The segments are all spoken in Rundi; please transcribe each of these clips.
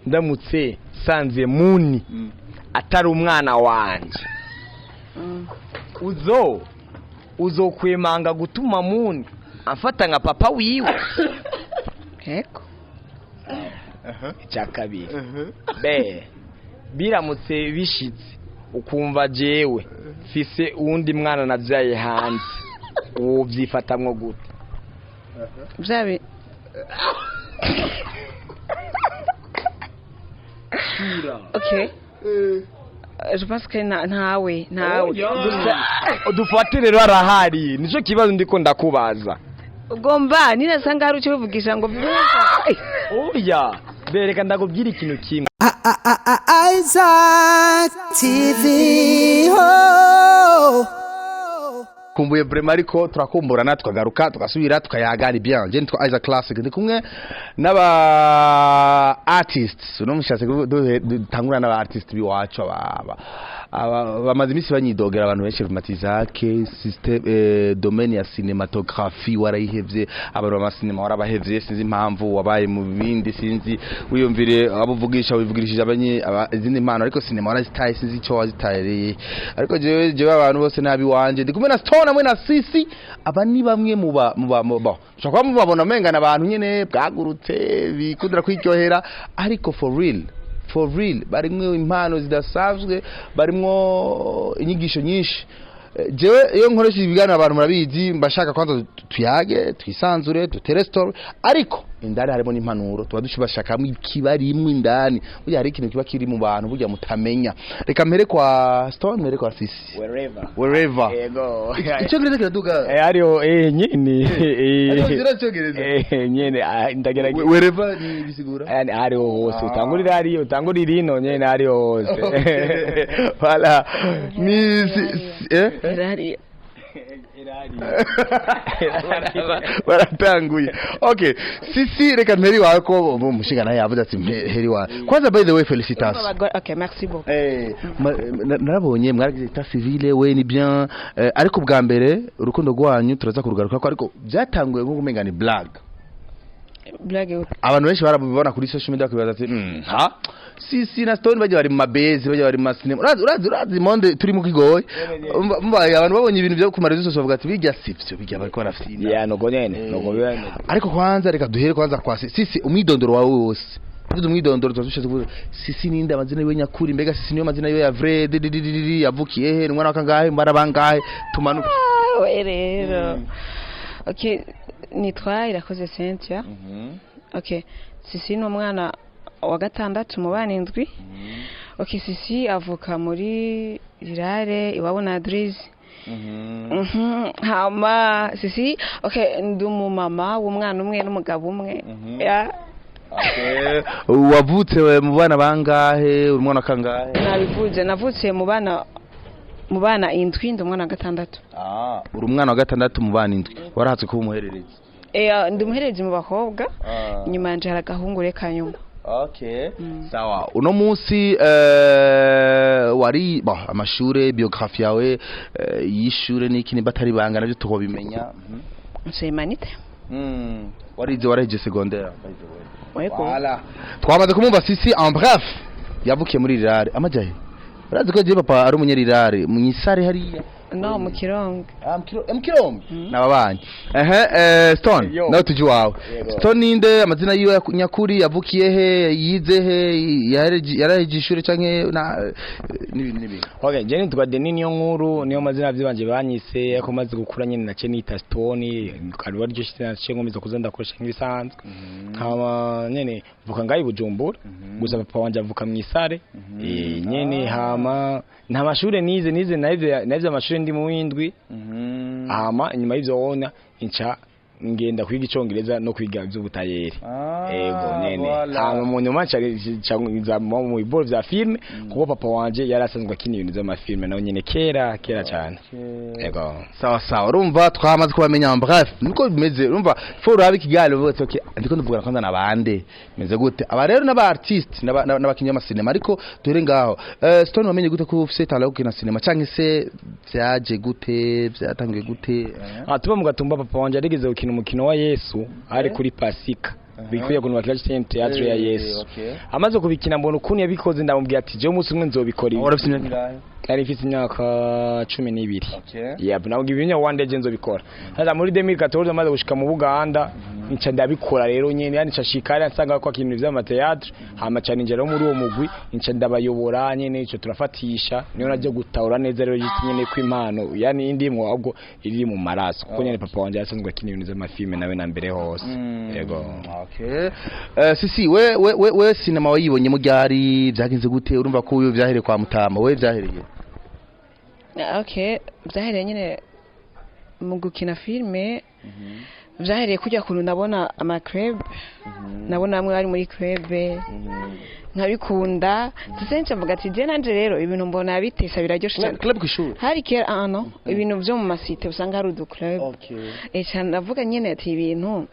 Ndamutse sanze muni atari umwana wanje, uzokwemanga gutuma muni amfata nka papa wiwe? Ego. Icya kabiri, be biramutse bishitse ukumva jewe mfise uwundi mwana nabyaye hanze, uwo byifatamwo gute? Byabi okay, je pense que ntawe gusa. Dufate rero arahari, nicyo kibazo ndiko ndakubaza. Ugomba ninasanga hari icyo bivugisha ngo Oya, bereka ndakubwira ikintu kimwe. Isaac TV. Oh. Kumbuye vraiment, ariko turakumburana, tukagaruka, tugasubira, tukayagana bien. Je nitwa Isaac Classic, ndi kumwe n'aba artists. Uno mushatse dutangura n'aba artists biwacu, aba bamaze iminsi banyidogera abantu benshi bati: "Isaac, system domaine ya cinématographie warayihevye, abantu ba cinema warabahevye, sinzi impamvu wabaye mu bindi, sinzi wiyumvire abo uvugisha, wivugirishije abanye izindi mpano, ariko cinema warazitaye, sinzi icyo wazitaye." Ariko jewe abantu bose nabi wanje. Ndi kumwe na Stone hamwe na Sisi. Aba ni bamwe mu ba ushobora kuba mubabona umengana abantu nyene bwagurutse, bikundira kwiryohera, ariko for real, for real, barimwo impano zidasanzwe, barimwo inyigisho nyinshi. Jewe iyo nkoresha ibiganiro, abantu murabizi, mbashaka kwanza tuyage, twisanzure, dutere story, ariko indani harimo n'impanuro. Tuba dushobashakamo ikibarimwo indani. Burya hari ikintu kiba kiri mu bantu burya mutamenya. Reka mpere kwa Stone, mpere kwa Sisi. Wherever. Wherever. Yego. Icyongereza kiraduga. Hariho nyine. Hariho zira icyongereza. Nyine ndagerageza. Wherever ni bisigura Yani hariho hose, utangurira hariyo, utangurira ino nyene, hariho hose. Voilà, ni eh. Irari. Baratanguye. Okay, Sisi, reka mperi wawe ko umushinga nawe yavuze ati mperi wawe kwanza. By the way, félicitations. Okay, merci beaucoup. Narabonye mwaragize état civil, we ni bien, ariko bwa mbere urukundo rwanyu turaza kurugaruka ko, ariko byatanguye nko kumenga ni blague. Blague? Abantu benshi barabibona kuri social media bakibaza ati: Ha, Sisi na Stone bajya bari mu mabezi, bajya bari mu masinema." Urazi monde turi mu kigoye. Umva, abantu babonye ibintu byo ku ma réseaux sociaux bavuga ati: "Bijya sivyo, bijya bariko barafyina." Ya, nuko nyene, nuko biba bimeze. Ariko kwanza reka duhere kwanza kwa Sisi, umwidondoro wawe wose. Tuvuze umwidondoro, tuba dushatse kuvuga Sisi ninde, amazina yiwe nyakuri. Mbega Sisi niyo mazina yiwe ya vrai? Di yavukiye he? Ni umwana wa kangahe? Mbara bangahe? Tumanuke. Ah, we rero, okay, nitwa Irakoze Cynthia. Okay, Sisi ni umwana wa gatandatu mu bana indwi. Okay, Sisi avuka muri Rirare, iwabo na Adrize. Hama Sisi, okay, ndi umumama w'umwana umwe n'umugabo umwe. Ya. Okay. Wavutse we mu bana bangahe? Uri umwana wa kangahe? Nabivuze, navutse mu bana indwi, ndi umwana wa gatandatu. Ah, uri umwana wa gatandatu mu bana indwi. Warahatse kuba umuhererezi? Ndi umuhererezi mu bakobwa. Inyuma yanje hari agahungu reka nyuma. Okay. Sawa. Uno munsi wari bon, amashure, biographie yawe y'ishure niki, nimba atari banga navyo tukobimenya. Nseye manite. Warize, waraheje secondaire, by the way? Wego. Voilà. Twamaze kumumva Sisi en bref. Yavukiye muri Rirare. Amajahe. Urazi ko je papa ari umunyerirare, munyisare hariya. No, mu Kirongo. Ah, mukirombe. Nababanyi. Ehe, Stone, Yo. nawe tuji wawe. Yego. Stone ninde, amazina yiwe nyakuri, yavukiye he, yize he, yaraheje ishure canke na n'ibindi n'ibindi. Okay, je nitwa Denis niyo nkuru, niyo mazina abavyeyi banje banyise, ariko maze gukura nyene nace nita Stone, kandi baryo nace nkomeza kuza ndakoresha nk'ibisanzwe. Hama nyene mvuka ngaho i Bujumbura, gusa papa wanje avuka mw'Isare. Nyene hama nta mashure nize, nahevye amashure ndi mu w'indwi. Hama inyuma y'ivyo wona inca ngenda kwiga icongereza no kwiga ivy'ubutayeri. Ego nyene. Voilà. Hama mu nyuma nca nza mu biboro vya filme, kuko papa wanje yari asanzwe akina ibintu vy'amafilme nawe nyene kera kera cyane. Ego. Sawa sawa, urumva twamaze kubamenya en bref niko bimeze. Urumva fo urabe ikiganiro uvuga ati: "Okay, ndiko nduvugana kwanza nabande, bimeze gute?" Aba rero n'aba artiste n'abakinyi b'amasinema, ariko duhere ngaho. Stone, wamenye gute ko ufise talent yo gukina cinema, canke se vyaje gute, vyatangiye gute? Ah, tuba mu Gatumba, papa wanje yarigeze gukina umukino wa Yesu ari kuri Pasika. Bikwiye kuntu bakina cyane théâtre ya Eh, Yesu. okay. Amaze kubikina mbona ukuntu yabikoze, ndamubwira ati je umunsi umwe nzobikora ibi. Wari ufite imyaka ingahe? Nari mfite imyaka 12. Okay. Yep, nabwo ibintu one day je nzobikora. Sasa muri 2014 amaze gushika mu Buganda, nca ndabikora rero nyene, yani nca shikari nsanga ko kintu vy'ama théâtre, hama cyane njera muri uwo mugwi, nca ndabayobora nyene, ico turafatisha, niyo naje gutahura neza rero giti nyene ko impano yani indimwo ahubwo iri mu maraso, kuko nyene papa wanje yasanzwe akina ibintu vy'ama films nawe na mbere hose. Yego. Okay. Sisi we sinema wayibonye mu ryari, byagenze gute? Urumva ko uyu vyahereye kwa Mutama, we vyahereye? Okay, byahereye nyine mu gukina filime, byahereye kujya kuntu nabona ama club, nabona bamwe bari muri club nkabikunda, ndetse nca mvuga ati je nanje rero ibintu mbona bitesa biraryoshe cyane. Club kwishuri? Hari kera, ah no, ibintu byo mu ma cités usanga hari udu club. Okay. Cyane ndavuga nyine ati ibintu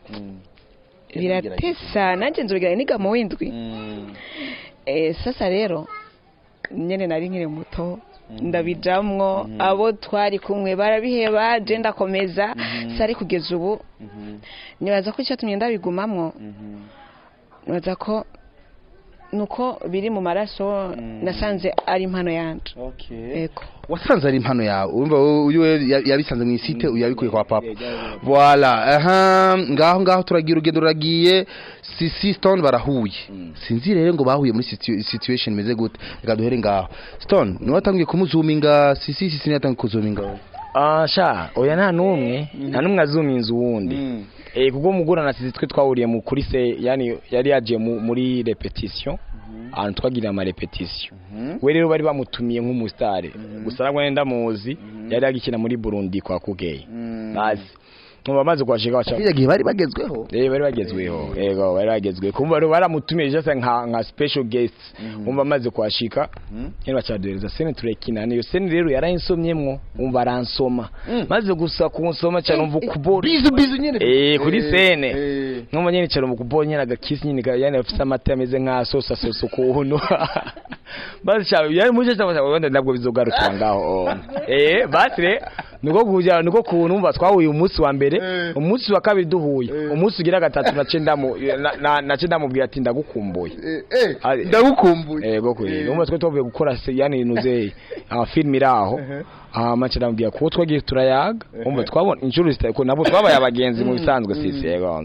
biratesa, nanjye nzobigira niga mu w'indwi. Sasa rero nyene nari nkiri muto ndabijamwo, abo twari kumwe barabiheba, je ndakomeza sari kugeza ubu. Nibaza ko icyatumye ndabigumamwo, nibaza ko nuko biri mu maraso, nasanze ari impano yanje. Okay. Ego. Wasanze ari impano yawe. Urumva uyu we yabisanze mu i cité, uyu yabikuye kwa papa. Voilà, aha ngaho turagiye, urugendo ruragiye. Sisi, Stone barahuye. Sinzi rero ngo bahuye muri situation imeze gute. Reka duhere ngaho. Stone niwe watangiye kumuzuminga Sisi, Sisi niwe yatangiye kuzuminga wewe? Ah sha, oya, nta numwe azuminza uwundi. Kuko mugura na Sisi twe twahuriye mu kuri se, yani yari yagiye muri répétition, ahantu twagira ama répétition. We rero bari bamutumiye nk'umu star, gusa nabwo ndamuzi, yari agikina muri Burundi kwa Kugeye. Basi nkumva amaze kuhashika baca Kiriya gihe bari bagezweho. Bari bagezweho, yego, bari bagezweho. Kumva rero baramutumiye just nka special guest. Umva amaze kuhashika nyene bacaduhereza scène turekina. Niyo scène rero yarayinsomyemwo, umva aransoma, maze gusa kunsoma cyane umva ukubora Bizu bizu nyene. Kuri scène. Numva nyene cyane mu kubora nyene agakisi nyene yani afise amata ameze nka sosa sosa ukuntu. Basi cyane yari muje cyane wenda ntabwo bizogarukira ngaho. Basi re niko kuja niko kuntu umva twahuye umunsi wa mbere, umunsi wa kabiri duhuye, umunsi ugira gatatu nace ndamu nace ndamubwira ati ndagukumbuye. Ndagukumbuye. Yego kweli. Umva twe twavuye gukora se yani nuze ama film iraho. Mace ndamubwira ko twagiye turayaga. Umva twabona inshuro zitari ko nabo twabaye abagenzi mu bisanzwe sisi. Yego.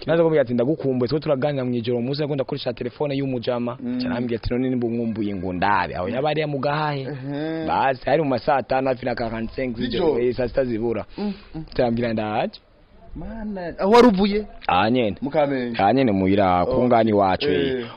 Naze kumubwira ati ndagukumbuye, twe turaganira mu ijoro, umunsi akunda gukoresha telefone y'umujama. Cyarambwira ati none nimba umwumbuye ngo ndabe aho yaba ari mu gahahe. Basi hari mu masaha 5 hafi na 45 z'ijoro, saa sita zibura. Cyarambwira ndaje. Mana, aho wari uvuye? Ah nyene. Mukamenge. Ah nyene muhira kungani wacu.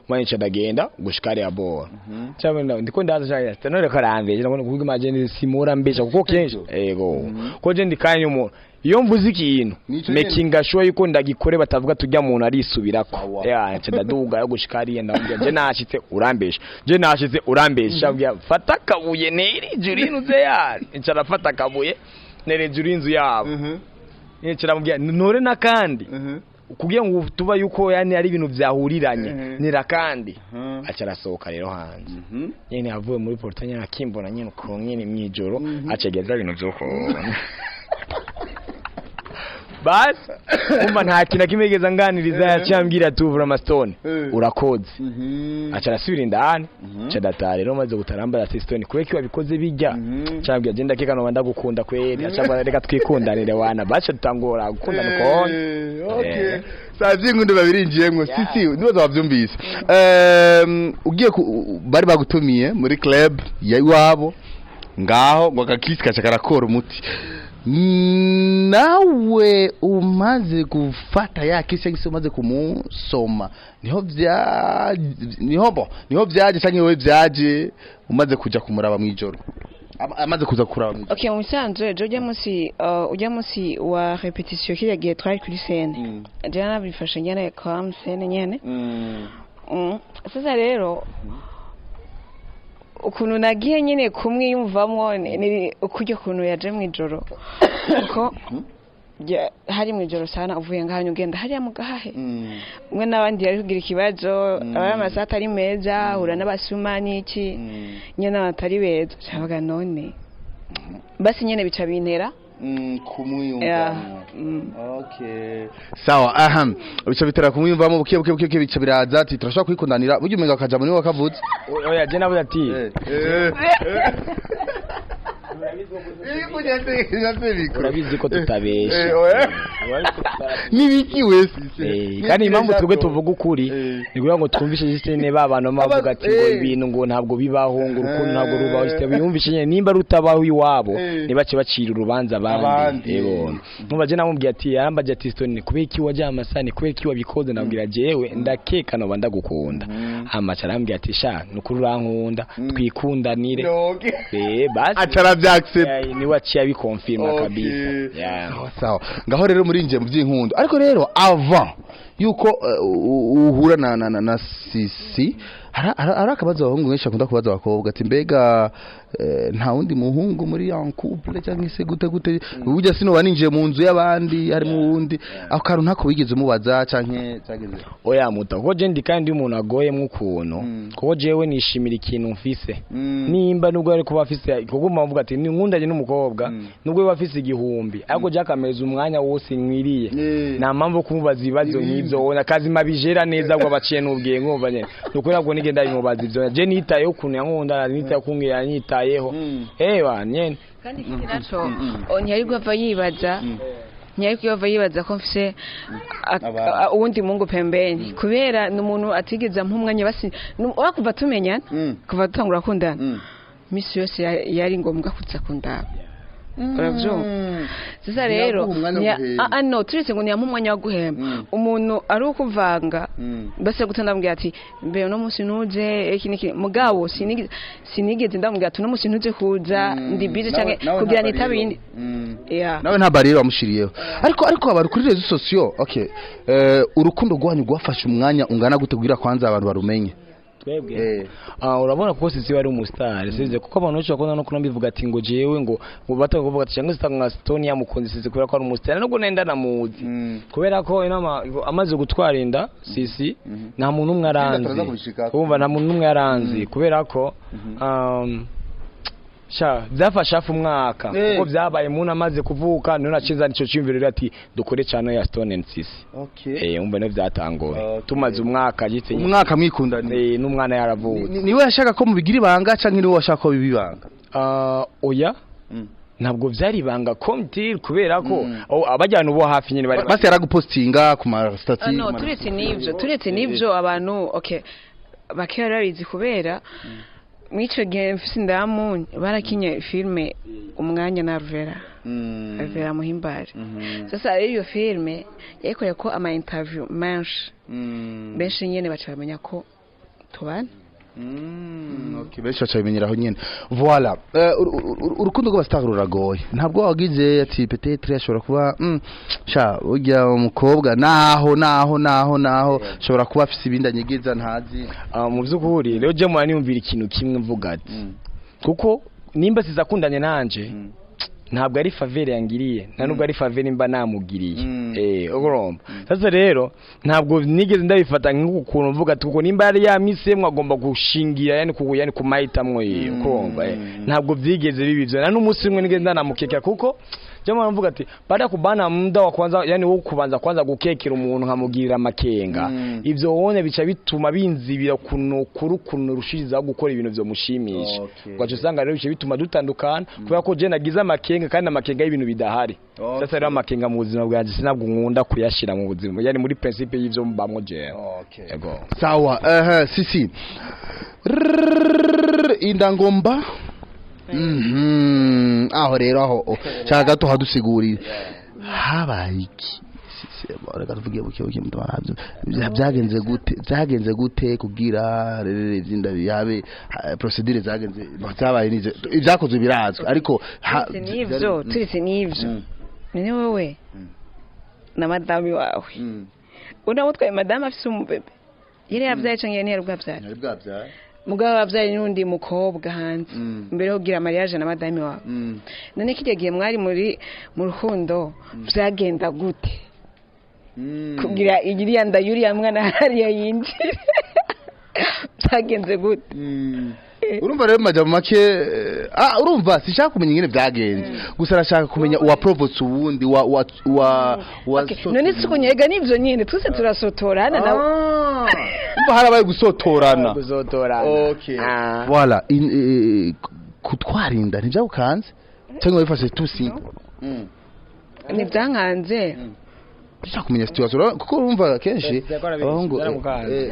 Mwana ndagenda gushika ya bora. Cyangwa ndiko ndaza cyane none ko arambeje ndabona kuvuga imagine simura mbesha kuko kenshi yego ko je ndikanye umuntu iyo mvuze ikintu Nico nyene. making sure yuko ndagikore batavuga tujya umuntu arisubirako. Sawa. Ya nca ndaduga yo gushika hariya, ndamubwira je nashitse urambesha, je nashitse urambesha, mbwira fata akabuye neri juri inzu ya nca arafata akabuye nere juri inzu yabo, nca aramubwira nore nakandi kugira ngo tuba yuko yani ari ibintu byahuriranye nira kandi aca arasohoka rero hanze nyene avuye muri porta nyene akimbona nyene uko nyene mwijoro acegeza ibintu vyo kubona. Basi umva nta kintu akimegeza nganiriza, yaciye ambwira ati uvura amasitone urakoze, aca arasubira indani, aca ndataha. Rero maze gutaramba ati Stone kubera ko wabikoze bijya cyangwa agenda keka no ndagukunda kweli, aca ambwira reka twikundanire wana, baca dutangura gukundana uko. Okay. Saa vy'inkundo babirinjiyemwo. Sisi nibaza wavyumvise. Ugiye bari bagutumiye muri club ya iwabo ngaho ngo agakisi kaca karakora umuti, nawe umaze gufata ya kisi cyangwa se umaze kumusoma, niho vya niho bo niho vyaje canke wowe vyaje umaze kuja kumuraba mwijoro, amaze kuza kuraba mwijoro? Okay, mu bisanzwe ejo ujya munsi wa répétition kiriya gihe twari kuri scène, je nabifashe nyene kwa scène nyene. Sasa rero ukuntu nagiye nyine kumwiyumvamwo ni ukurya ukuntu yaje mw'ijoro, kuko hari mw'ijoro sana, uvuye ngaho ugenda hariya mu gahahe umwe n'abandi yari kugira ikibazo, aba ari amasaha atari meza, ahura n'abasuma n'iki nyine batari beza, cavuga none basi nyene bica bintera. Kumwiyumvamo. Yeah. Mm. Okay. Sawa, aha. Bica bitera kumwiyumvamo buke buke buke buke, bica biraza ati turashobora kwikundanira. Burya umenga akaja muri wakavutse. Oya, je navuze ati urabizi ko tutabesha. Urabizi ko tutabesha. Nibiki wese. Kandi impamvu twebwe tuvuga ukuri ni kugira ngo twumvishe Justine, ba bantu bavuga ati ngo ibintu ngo ntabwo bibaho, ngo urukundo ntabwo rubaho. Justine biyumvishe nyene nimba rutabaho iwabo, ntibace bacira urubanza abandi. Abandi. Yego, numva je namubwiye ati, yarambaje ati: "Stone, kubera iki wajya amasani? Kubera iki wabikoze?" Nabwira jewe ndakeka noba ndagukunda. Hama arambwira ati: "Sha, nukuri urankunda, twikundanire." Basi. Acara vyaccept. Niwe aciye abikonfirma kabisa. Yeah. Sawa sawa. Ngaho rero murinjiye mu by'inkundo, ariko rero avant yuko uhura na Sisi, hari akabazo abahungu benshi bakunda kubaza abakobwa, ati: "Mbega nta wundi muhungu muri en couple cyangwa se gute gute? Burya sinoba ninjiye mu nzu y'abandi harimo uwundi?" Ako kantu ntako wigeze umubaza canke cyagenze? Oya muta, kuko je ndi kandi umuntu agoyemwo ukuntu, kuko jewe nishimira ikintu mfise, nimba nubwo ari kuba afise, kuko mvuga ati nkundanye n'umukobwa, nubwo yaba afise 1000, ariko je akameza umwanya wose nkwiriye, nta mpamvu yo kumubaza ibibazo nk'ivyo. Wona kazima bijera neza ngo abaciye n'ubwiye nkumva nyene nukuri ntabwo nigenda bimubaza ivyo. Je nitayeho ukuntu yankunda, nitayeho ukuntu yanyitayeho, ba nyene. Kandi ikindi naco, ntiyari guhava yibaza ko mfise uwundi mungu pembeni, kubera ni umuntu atigeze ampa umwanya. Basi kuva tumenyana, kuva dutangura kundana, misi yose yari ngombwa kuza kundaba, uravyumva? Sasa rero Ntiyaguha umwanya wo guhema. Ah, ah, no, turetse ngo ntiyampa umwanya wo guhema, umuntu ari ukuvanga basi guta ndamubwira ati: "Mbe uno munsi ntuze iki n'iki?" Mugabo sinigeze ndamubwira ati: "Uno munsi ntuze kuza, ndi busy," canke kugira nitabe iyindi. Yeah. Nawe nta barrière wamushiriyeho, ariko abantu kuri réseaux sociaux, okay, urukundo rwanyu rwafashe umwanya ungana gute kugira kwanza abantu barumenye? Twebwe, urabona ko Sisi wari umustar, sivyo? Kuko abantu benshi bakunda no kuno bivuga ati ngo jewe ngo batanga kuvuga ati cyangwa se nka Stone yamukunze Sisi kubera ko ari umustar, nubwo nenda namuzi, kubera ko inama amaze gutwara inda Sisi nta muntu umwe aranzi. Turaza kubishikako. Urumva, nta muntu umwe aranzi, kubera ko sha byafashe hafi umwaka, kuko byabaye umuntu amaze kuvuka, niho naciza nico cyumviro rero ati dukore cyane ya Stone and Sisi. Umva, niho byatangoye. Tumaze umwaka gitse. Umwaka mwikundaniye. N'umwana yaravutse. Niwe yashaka ko mubigira ibanga canke niwe washaka ko biba ibanga? Ah, oya, ntabwo byari ibanga komtire, kubera ko abajyana ubo hafi nyine bari Basi yaragupostinga ku ma statut? Ah, no, turetse n'ivyo abantu, okay, bake bari babizi, kubera mw'ico gihe mfise indamu barakinye filme Umwanya na Alvera, Alvera Muhimbare. Sasa rero iyo filme yayikoreye ko ama interview menshi, benshi nyene baca bamenya ko tubana. Okay, benshi baca bimenyeraho nyene. Voilà. Urukundo rw'abastar ruragoye. Ntabwo wagize ati peut-être ashobora kuba sha urya umukobwa naho ashobora kuba afise ibindi anyegeza ntazi? Ah, mu by'ukuri rero je mura niyumvira ikintu kimwe, mvuga ati kuko nimba sizakundanye nanje, ntabwo ari faveur yangiriye, nta nubwo ari faveur mba namugiriye. Urumva, sasa rero ntabwo nigeze ndabifata nk'ukuntu mvuga ati kuko nimba yari yamisemwo agomba gushingira yani ku yani ku mahitamwo yiwe. Urumva, ntabwo byigeze biba ivyo, nta n'umunsi umwe nigeze ndanamukekera, kuko je mvuga ati baada ya kubana muda wa kwanza, yani wo kubanza kwanza gukekera umuntu nkamugirira amakenga, ivyo wone bica bituma binzibira kuno kuri kuno rushirizaho gukora ibintu vyomushimisha. Ugaca usanga rero bica bituma dutandukana, kubera ko je nagize amakenga, kandi amakenga y'ibintu bidahari. Sasa rero amakenga mu buzima bwanjye sinabwo nkunda kuyashira mu buzima, yani muri principe y'ivyo mbamwo jewe. Yego. Sawa, Sisi. Rrrr, inda ngomba. Aho rero aho shaka gato hadusigurire habaye iki. Sisi, reka tuvuge buke buke mutabana. Byagenze gute kugira rero ivyinda yabe procédure zagenze zabaye nize ibyakozwe birazwi, ariko Turetse n'ivyo, turetse n'ivyo, none wowe na madame wawe, unamutwaye, madame afise umubebe, yari yabyaye canke ntiyari bwabyara? Ntari bwabyaye. Mugabo wabyaye n'undi mukobwa hanze mbere yo kugira mariage na madame wawe. None kirya gihe mwari muri mu rukundo, vyagenda gute kugira iriya nda y'uriya mwana hariya yinjire? Byagenze gute? Urumva rero majambo make, urumva sishaka kumenya ingene vyagenze, gusa arashaka kumenya uwa provotse uwundi wa Okay, none si kunyega nivyo nyene twese turasotorana nawe. Umva, harabaye gusotorana. Gusotorana. Okay. Ah. Voilà, kutwara inda ntibyagukanze cyangwa wifashe tout simple? Ntibyankanze. Ushaka kumenya situation kuko urumva kenshi abahungu Byaramukanze.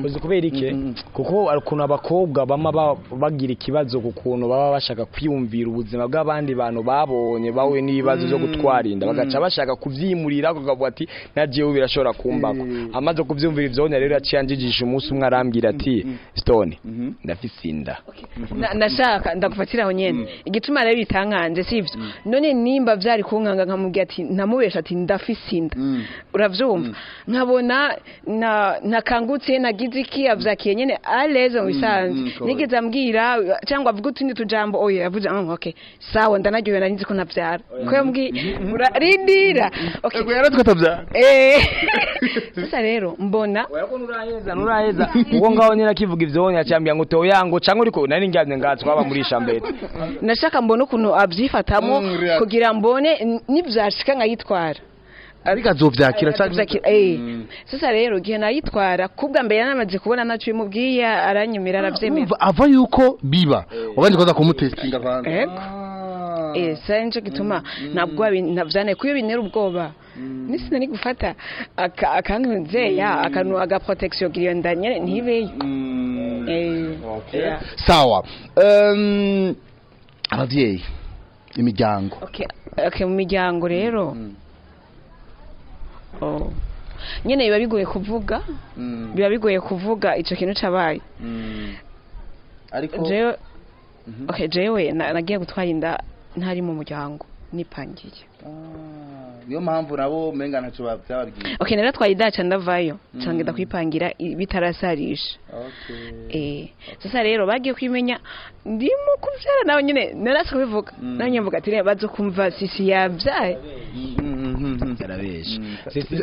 Uzi kubera iki? Mm. Kuko hari ukuntu abakobwa bama bagira ikibazo ku kuntu baba bashaka kwiyumvira ubuzima bw'abandi bantu babonye bahuye n'ibibazo byo gutwara inda, bagaca bashaka kuvyimurira, bakavuga ati najewe birashobora kumbako. Amaze kuvyumvira ivyo rero, yaciye anjijisha umunsi umwe, arambwira ati: "Stone, ndafise inda." Nashaka ndagufatira aho nyene. Igituma rero bitankanje sivyo, none nimba vyari kunkanga nkamubwira ati, ntamubesha ati ndafise inda, uravyumva, nkabona na nakangutse nagize iki, avyakiye nyene à l'aise mu bisanzwe. Nigeze ambwira cyangwa avuga utundi tujambo? Oya, yavuze: "Ah, okay, sawa, ndanaryohewe, nari nzi ko ntavyara." Ko yambwiye urarindira, okay. Ego, yaratwatavyara. Sasa rero mbona Oya, ko nuraheza, nuraheza ubwo ngaho nyine akivuga ivyo, yacambwira ngo toya, ngo canke uriko nari ndyamye ngatsi twaba muri shambete. Nashaka mbone ukuntu abyifatamo kugira mbone nivyashika nkayitwara. Ariko azovyakira canke Azovyakira. Sasa rero igihe nayitwara kubwa mbere yanamaze kubona ntacyo bimubwiye, aranyemera, aravyemera. Urumva ava yuko biba wabanje kuza kumutestinga kwanza. Ego. Sasa nico gituma ntabwo navyane kuyo bintera ubwoba nisi nari gufata akantu nzeya akantu aga protection kugira ngo ndanyere ntibeyo. Yeah. Sawa, abavyeyi, imiryango? Okay, mu miryango rero, oh, nyene biba bigoye kuvuga, biba bigoye kuvuga ico kintu cabaye. Ariko Jewe, okay, jewe nagiye gutwara inda ntari mu muryango, nipangiye. Niyo mpamvu nabo umenga ntacyo byababwiye. Okay, naratwaye inda ca ndavayo, ca ngenda kwipangira bitarasarisha. Sasa rero bagiye kwimenya ndimo kuvyara, nawe nyene narase kubivuga, nawe nyene mvuga ati reba bazokumva sisi yabyaye. Arabesha.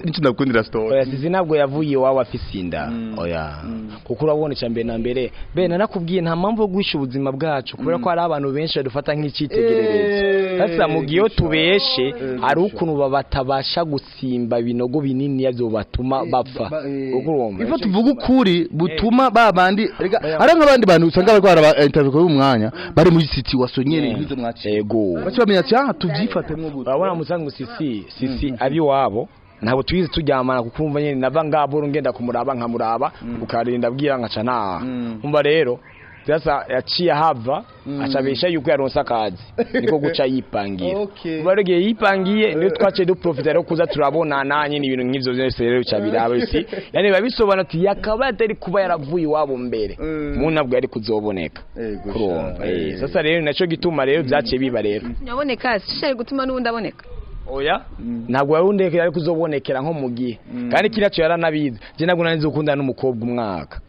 Nicyo ndakundira story. Oya, sisi ntabwo yavuye iwabo afise inda, oya, kuko urabona icya mbere na mbere be narakubwiye, nta mpamvu yo guhisha ubuzima bwacu kubera ko hari abantu benshi badufata nk'icyitegererezo. Sasa mu gihe iyo tubeshe, hari ukuntu batabasha gusimba ibinogo binini byo batuma bapfa. Kuko urumva Ivo tuvuga ukuri butuma ba bandi rega hari nk'abandi bantu usanga bariko baraba interview kuri uyu mwanya bari muri situation nyene nk'izo mwaciye, bace bamenya ati ah, tuvyifatemwo gute. Urabona musango sisi abiwabo ntabwo tuyizi turyamana, kuko urumva nyene nava ngaboro ngenda kumuraba, nkamuraba ukarinda bwira nkaca ntaha. Umva rero sasa yaciye ahava acabesha yuko yaronse akazi, niko guca yipangira. Umva rero igihe yipangiye niyo twaciye duprofita rero kuza turabonana nyene, ibintu nk'ivyo vyose rero bica biraba isi yani biba bisobanura ati yakaba atari kuba yaravuye iwabo mbere mu ntabwo yari kuzoboneka. Kurumva, sasa rero naco gituma rero vyaciye biba rero. Nyaboneka sishari gutuma n'ubundi aboneka. Oya, ntabwo yarundekera, ariko uzobonekera nko mu gihe kandi kiriya cyo yaranabizi. Je ntabwo nari nzi gukundana n'umukobwa umwaka.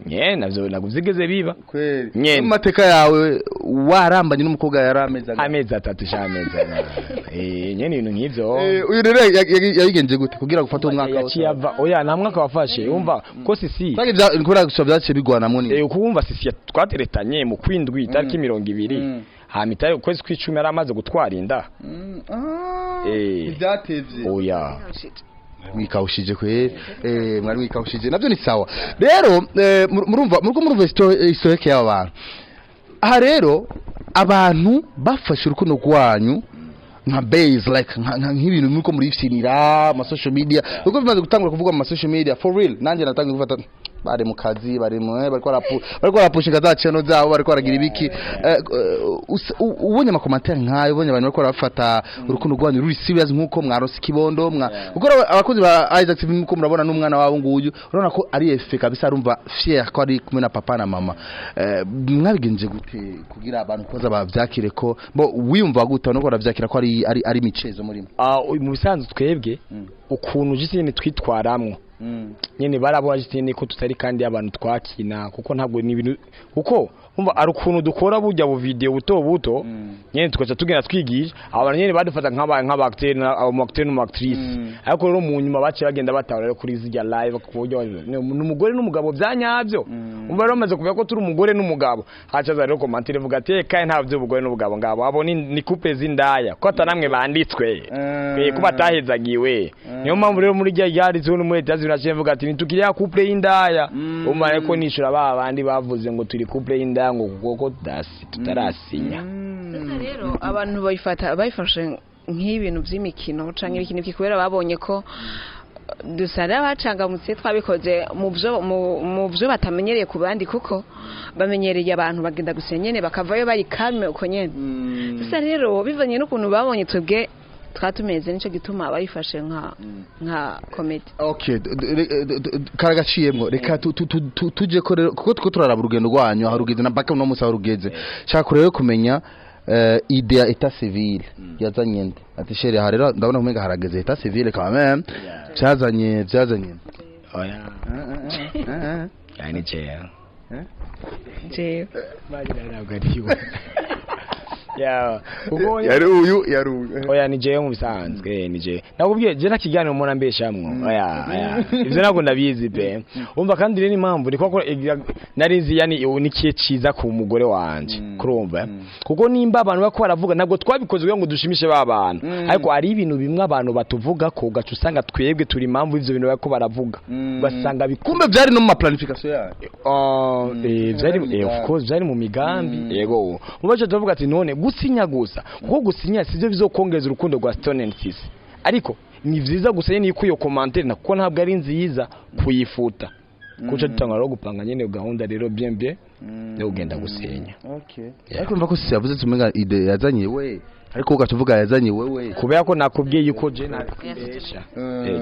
Nye navyo ntabwo vyigeze biba. Kweli? Nyene. Mu mateka yawe warambanye n'umukobwa yari amezi angahe? Amezi 3 sha, amezi 4, nyene ibintu nk'ivyo. Uyu rero yabigenje gute kugira gufata umwaka wose? Yaciye ava, oya, nta mwaka wafashe, umva ko sisi Canke kubera gusa vyaciye bigwanamwo ni Ukumva sisi twateretanye mu kwindwi itariki 20, hama itari ukwezi kw'icumi yari amaze gutwara inda. Ivyatevye. Oya. Mwikawushije kweri, mwari mwikawushije, navyo ni sawa. Rero murumva muriko murumva historique y'aba bantu aha. Rero abantu bafashe urukundo rwanyu nka base like nk'ibintu muriko murifinira ama social media, kuko bimaze gutangura kuvugwa mu ma social media for real, nanjye natangiye gufata bari mu kazi, bari mu bariko barapushinga za channel zabo, bariko baragira ibiki. Ubonye ama commentaire nkayo, ubonye abantu bariko barafata urukundo rwanyu ruri serious nkuko mwarose ikibondo mwa kuko abakozi ba Isaac TV muko murabona n'umwana wabo nguyu, urabona ko ari efe kabisa, arumva fier ko ari kumwe na papa na mama. Mwabigenje gute kugira abantu koza bavyakire ko bo wiyumva gute no baravyakira ko ari michezo murimo? Ah, mu bisanzwe twebwe ukuntu jisi nyene twitwaramwo nyene barabona jisi nyene ko tutari kandi abantu twakina, kuko ntabwo ni ibintu, kuko umva ari ukuntu dukora burya bu video buto buto nyene tugaca tugenda twigisha abantu, nyene badufata nk'aba acteur na aba acteur n'umu actrice. Ariko rero mu nyuma baciye bagenda batahura rero kuri zirya live ku buryo ni umugore n'umugabo byanyabyo. Umva rero bamaze kumenya ko turi umugore n'umugabo, hacaza rero commentaire ivuga ati: "Kaye nta by'ubugore n'ubugabo ngabo, abo ni couple z'indaya, ko atanamwe banditswe, ko batahezagiwe." Niyo mpamvu rero muri rya ryanditseho no muri leta zinaciye mvuga ati nitukiriya couple y'indaya. Umva rero ko nishura ba bandi bavuze ngo turi couple y'indaya, ngo kuko tutarasinya. Sasa rero abantu bayifata bayifashe nk'ibintu by'imikino canke ibintu kubera babonye ko dusa n'abacangamutse, twabikoze mu byo batamenyereye ku bandi, kuko bamenyereye abantu bagenda gusa nyene bakavayo bari calme uko nyene. Sasa rero bivanye n'ukuntu babonye twebwe twatumeze, nico gituma bayifashe nka comedy. Okay, karagaciyemwo. Reka tuje ko rero, kuko tuko turaraba urugendo rwanyu aho rugeze na mpaka uno munsi aho rugeze. Shaka rero kumenya idée ya état civil yazanye nde? Ati: "Chéri, aha rero ndabona umenga harageze état civil quand même." Byazanye nde? Oya, yani jewe. Jewe. Ntabwo ari we ya kuko Yari uyu, yari uyu. Oya, ni jewe mu bisanzwe, ni jewe nakubwiye. Je nta kiganiro umuntu ambeshamwo, oya oya, ivyo ntabwo ndabizi pe. Umva, kandi rero impamvu ni kuko nari nzi yani ubu ni kiye ciza ku mugore wanje, kurumva, kuko nimba abantu bako baravuga, ntabwo twabikoze kugira ngo dushimishe ba bantu, ariko hari ibintu bimwe abantu batuvuga ko ugaca usanga twebwe turi impamvu ivyo bintu bako baravuga, ugasanga Kumbe byari no mu ma planification yayo. Byari of course byari mu migambi, yego. Mubaje tuvuga ati none gusinya gusa, kuko gusinya sivyo bizokongeza urukundo rwa Stone and Sisi, ariko ni vyiza gusa nyene yuko iyo commentaire na kuko ntabwo ari nziza kuyifuta, kuca dutanga rero gupanga nyene gahunda rero bien bien yo kugenda gusenya. Okay, ariko urumva ko sisi yavuze tumenga idée yazanye we, ariko ugaca yazanye wewe. Kubera ko nakubwiye yuko je ntabesha,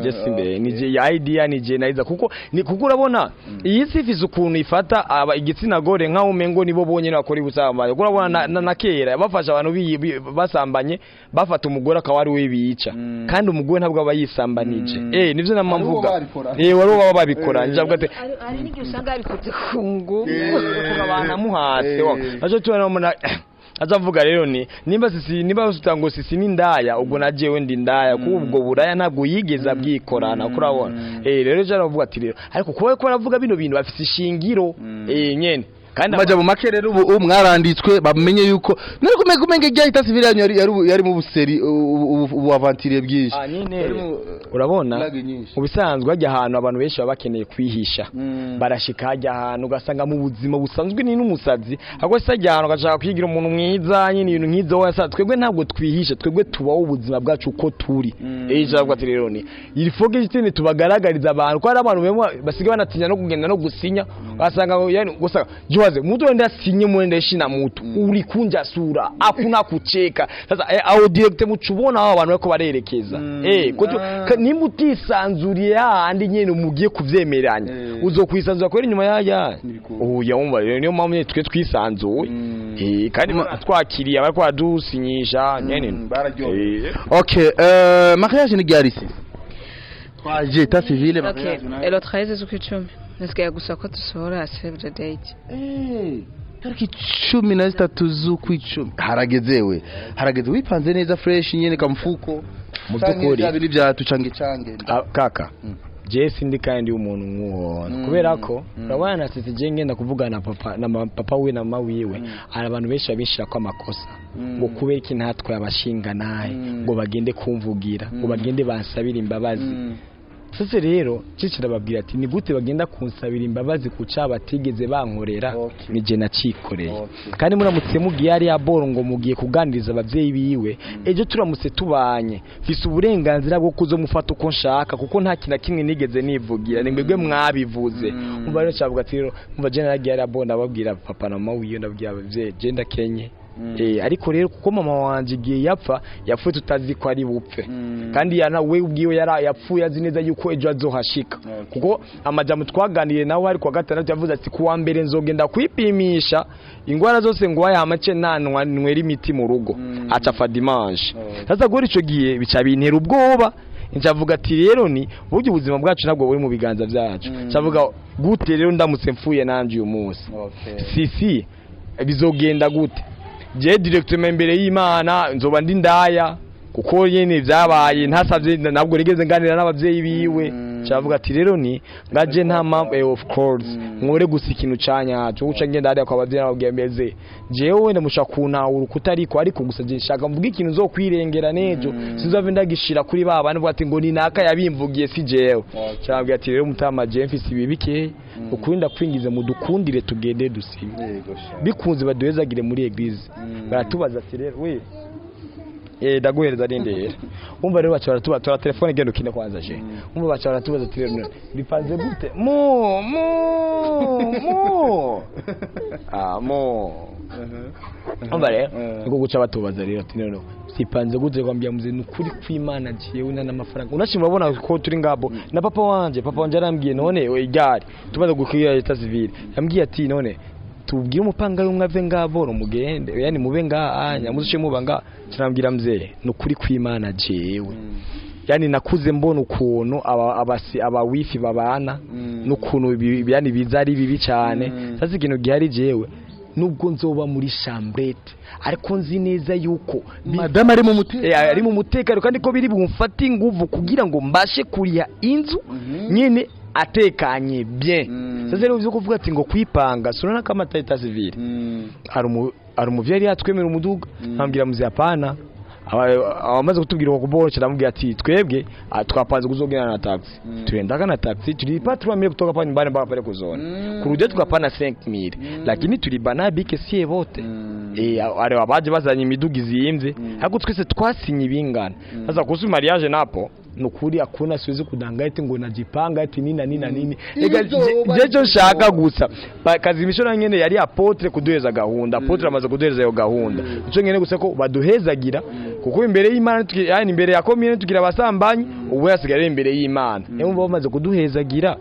je simbe ni je ya idea, ni je nayiza, kuko ni kuko urabona iyi si ifise ukuntu ifata aba igitsina gore nkaho umengo nibo bonyene bakora ubusambanyi. Kuko urabona na kera bafasha abantu basambanye, bafata umugore akaba ari we bica, kandi umugore ntabwo aba yisambanije. Nivyo namamvuga. Babikora. Wari baba babikora, njavuga ati Hari n'igihe usanga yabikoze ku ngufu. Banamuhase aje tubona umuntu azavuga rero ni nimba Sisi, nimba basuta ngo Sisi ni ndaya, ubwo na jewe ndi ndaya, kuko ubwo buraya ntabwo yigeze abwikorana, kurabona. Rero je aravuga ati rero ariko kuba ko aravuga bino bintu bafise ishingiro nyene kandi. Maja mu make rero, ubu mwaranditswe, bamenye yuko nari kumenya kumenya irya état civil yanyu yari mu buseri ubu aventurier bwinshi. Ah, nyine Yari mu urabona blague nyinshi. Mu bisanzwe hajya ahantu abantu benshi baba bakeneye kwihisha, barashika hajya ahantu ugasanga mu buzima busanzwe ni n'umusazi, ahubwo se hajya ahantu ugashaka kwigira umuntu mwiza nyine, ibintu nk'ibyo wese. Twebwe ntabwo twihisha, twebwe tubaho ubuzima bwacu uko turi. Ijambo ati rero ni il faut que jitene tubagaragariza abantu ko hari abantu bamwe basigaye banatinya no kugenda no gusinya, ugasanga yani gusa jiwaze mtu enda sinye mwende ishi na mtu ulikunja sura, hakuna kucheka. Sasa aho direct mucubona aho abantu bariko barerekeza, kuko nimba utisanzuriye hahandi nyene mugiye kuvyemeranya, uzokwisanzura kwera inyuma yaya oya. Wumva rero niyo mpamvu nyene twe twisanzuye, kandi twakiriye abariko baradusinyisha nyene. Bararyohewe. Okay, mariage ni ryari se? Twaje état civil, Okay, mariage nayo? Le 13 z'ukwicumi, nasigaye gusa ko dusohora save the date. Tariki 13 z'ukwicumi, harageze we, harageze. Wipanze neza fresh nyene kamfuko? Mu by'ukuri. Bya bintu bya tucange cange. Ah, kaka, je sindi kandi umuntu nk'uwo, kubera ko urabona na sisi je ngenda kuvugana na papa na papa wiwe na mama wiwe, hari abantu benshi babishira ko amakosa ngo kubera iki ntatwaye abashinga nahe ngo bagende kumvugira, ngo bagende bansabire imbabazi. Sasa rero cici ndababwira ati ni gute bagenda kunsabira imbabazi ku cyaha batigeze bankorera? Okay. Ni je nacikoreye. Okay. Kandi muramutse mugiye hariya boro ngo mugiye kuganiriza abavyeyi biwe, ejo turamutse tubanye mfise uburenganzira bwo kuzomufata uko nshaka, kuko nta kintu na kimwe nigeze nivugira, ni mwebwe mwabivuze. Umva rero cavuga ati rero umva je naragiye hariya boro, ndababwira papa na mama wiwe, ndababwira abavyeyi je ndakenye. Ariko rero kuko mama wanje igihe yapfa yapfuye tutazi ko ari bupfe, kandi yana we ubwiwe yara yapfuye azi neza yuko ejo azohashika, kuko amajambo twaganiriye nawe ari kuwa gatandatu yavuze ati kuwa mbere nzogenda kwipimisha ingwara zose ngwaye, hamace nanwa nwera imiti mu rugo, aca fa dimanche. Sasa guhera ico gihe bica bintera ubwoba, ncavuga ati rero ni burya ubuzima bwacu ntabwo buri mu biganza byacu. Ncavuga gute rero ndamutse mfuye nanje uyu munsi, sisi bizogenda gute? Je directement imbere y'Imana nzoba ndi ndaya, kuko nyene vyabaye ntasavye, ntabwo nigeze nganira n'abavyeyi biwe. Cyavuga ati rero ni ngaje nta mpamvu, of course nkore gusa ikintu canyaco uca ngenda hariya kwa bavyeyi nababwiye meze jewe wenda mushaka kuntahura ukutariko, ariko gusa je nshaka mvuga ikintu nzokwirengera nejo, sinzove ndagishira kuri ba bandi ati ngo ni naka yabimvugiye, si jewe. Cyababwiye ati rero mutama, je mfise ibi bikeya, ukuri ndakwingize mudukundire tugende dusinye, bikunze baduhezagire muri église. Baratubaza ati rero we, ndaguhereza nindera. Umva rero baca baratubaza, tora telefone genda ukine kwanza je. Umva baca baratubaza ati rero bipanze gute? Mu mu mu ah mu umva rero niko guca batubaza rero ati rero sipanze gute? Kwambia mzee, nukuri kw'Imana jewe nta n'amafaranga. Unashimira urabona ko turi ngabo na papa wanje. Papa wanje arambwiye none we igare tumaze gukwira état civil, yambwiye ati none tubwire umupanga y'umwe ave ngabo mugende, yani mube ngaha nyamuze muba nga. Kirambwira mzee, nukuri kw'Imana jewe yani nakuze mbona ukuntu aba abasi aba wifi babana n'ukuntu yani biza ari bibi cyane. Sasa ikintu gihari, jewe nubwo nzoba muri chambrette, ariko nzi neza yuko Madame ari mu mutekano. Ari mu mutekano, kandi ko biri bumfate inguvu kugira ngo mbashe kuriha inzu nyine atekanye bien. Sasa rero byo kuvuga ati ngo kwipanga sunana kama état civil, hari umuvyeyi yari yatwemera umuduga, nkambwira muzi hapana. Abamaze kutubwira ko kuboro, cyamubwira ati twebwe twapanze kuzogenda na taxi, tuendaga na taxi, tulipa 3000 kutoka pale nyumbani mpaka pale kuzona, kurudia tukapana 5000, lakini tulibana bike sie bote. Ari abaje bazanye imiduga izimvye, ariko twese twasinye ibingana. Sasa kuhusu mariage napo, nukuri hakuna, siwezi kudanganya eti ngo najipanga eti nini na nini na nini. Ega jejo nshaka gusa kazimisho na nyene yari apôtre kuduheza gahunda. Apôtre amaze kuduheza iyo gahunda, ico nyene gusa ko baduhezagira, kuko imbere y'Imana yani imbere ya komine tugira abasambanyi, ubu yasigaye imbere y'Imana, niyo bamaze kuduhezagira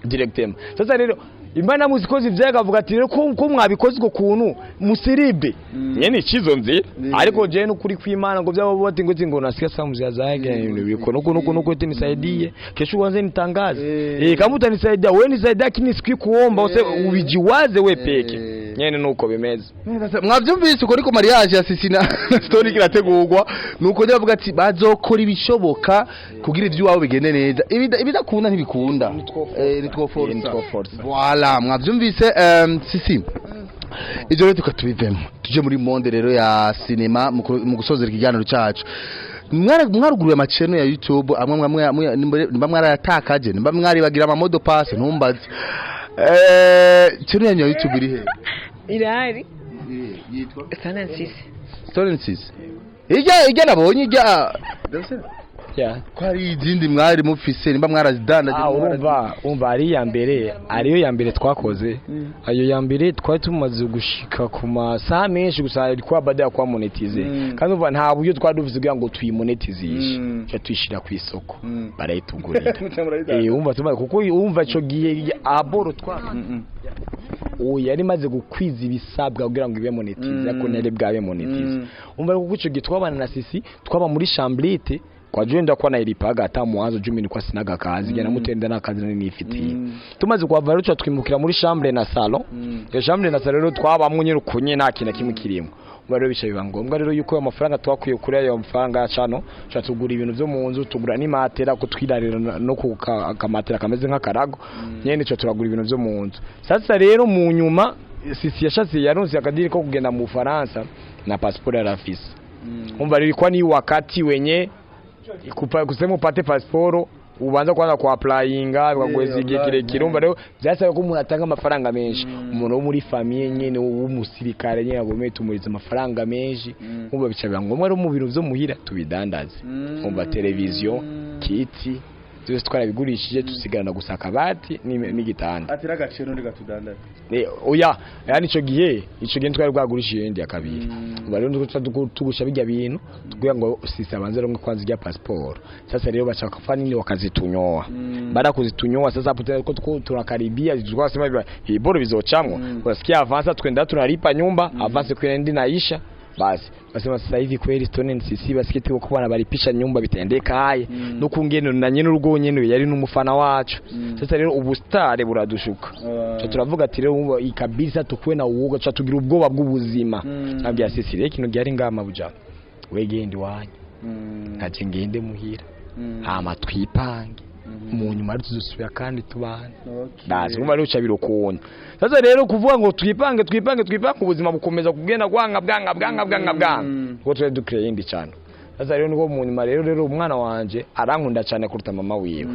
directement. Sasa rero Imana muzikoze ivyaga avuga ati rero ko mwabikoze uko kuntu musiribe nyene ikizo nzira, ariko je nukuri kw'Imana ngo byabo bati ngo nasikia saa mzee zake ibintu biko nuko nuko nuko eti nisaidie kesho uanze nitangaze. Kama utanisaidia wewe nisaidia, lakini sikwi kuomba use ubijiwaze we peke nyene nuko bimeze. Mwavyumvise uko ariko mariage ya Sisi na Stone kirategurwa, nuko njye bavuga ati bazokora ibishoboka kugira ivy'iwabo bigende neza, ibidakunda ntibikunda, nitwo Eh, nitwo force. force. Voilà, mwavyumvise. Sisi, ivyo rero tukatubivemo tuje muri monde rero ya cinema mu gusozera ikiganiro cacu. Mwaruguruye amaceno ya YouTube amwe amwe, nimba mwarayatakaje, nimba mwaribagira ama mots de passe, ntumbaze. Channel yanyu ya YouTube iri he? Irahari. Yitwa? Stone Sisi. Stone Sisi. Ijya nabonye ijya Yeah. ko hari izindi mwari mufise, nimba mwarazidandaje? Ah, urumva ari iya mbere, ariyo ya mbere twakoze. Ayo ya mbere twari tumaze gushika ku masaha menshi, gusa ilikuwa baada ya kuwa monétisé, kandi urumva nta buryo twari dufise kugira ngo tuyimonetizishe, tuca tuyishira ku isoko, barayitugurira. Urumva tumaze, kuko urumva ico gihe aboro twa ubu yari imaze gukwiza ibisabwa kugira ngo ibe monétisé, ariko ntiyari bwabe monétisé. Umva rero, kuko ico gihe twabana na Sisi, twaba muri chambrette kwa juu ndakuwa nailipaga hata mwanzo juu mimi nilikuwa sinaga kazi, mm. Namutenda na kazi nari nifitiye. Tumaze kuhava rero tuca twimukira muri chambre na salon. Iyo chambre na salon rero twabamwo nyine ukunye, nta kintu na kimwe kirimo. Umva rero bica biba ngombwa rero yuko ayo mafaranga twakwiye kuri ayo mafaranga ya cano tuca tugura ibintu vyo mu nzu, tugura n'imatera ko twirarira no ku kamatera kameze nk'akarago nyene, tuca turagura ibintu vyo mu nzu. Sasa rero mu nyuma Sisi yashatse yaronse akadiri ko kugenda mu Bufaransa na passport yarafise. Umva rero ilikuwa ni wakati wenye kusema upate pasiporo ubanza kwanza ku applyinga bikaguheza igihe kirekire. Umva rero byasaba ko umuntu atanga amafaranga menshi, umuntu wo muri famille nyene w'umusirikare nyene agomeye tumuriza amafaranga menshi. Umva bica biba ngombwa rero mu bintu vyo muhira tubidandaze. Umva televiziyo, kiti, byose twarabigurishije, tusigarana gusa akabati n'igitanda. Ati ragaciro ndigatudandaza. Oya, yani ico gihe twari bwagurishije iyindi ya kabiri. Ubu rero niko tugusha bijya bintu kugira ngo Sisi abanze ronke kwanza ijya passport. Sasa rero bashaka kufanya nini? Wakazitunyoa. Baada ya kuzitunyoa, sasa hapo tena tuko tunakaribia, tulikuwa sema hivi bora bizochamwa, unasikia avance tukwenda tunalipa nyumba, avance kwenda naisha. Basi basema sasa hivi kweli Stone and Sisi basikiti ko bana balipisha nyumba bitendeka haye, no kungene na nyene urugo nyene yari n'umufana wacu. Sasa rero ubustare buradushuka, uh. Turavuga ati rero ikabisa tukuwe na uwoga, tuca tugira ubwoba bw'ubuzima. Nabwiye Sisi rero ikintu gihari ngama buja wegende wanyu, ntaje ngende muhira, hama twipange. Mu nyuma rero tuzosubira kandi tubane. Ndazi kumva rero birukunda. Sasa rero kuvuga ngo twipange twipange twipange, ubuzima bukomeza kugenda bwanga bwanga bwanga bwanga bwanga, kuko twari dukreye yindi cyane. Sasa rero niko mu nyuma rero umwana wanje arankunda cyane kuruta mama wiwe.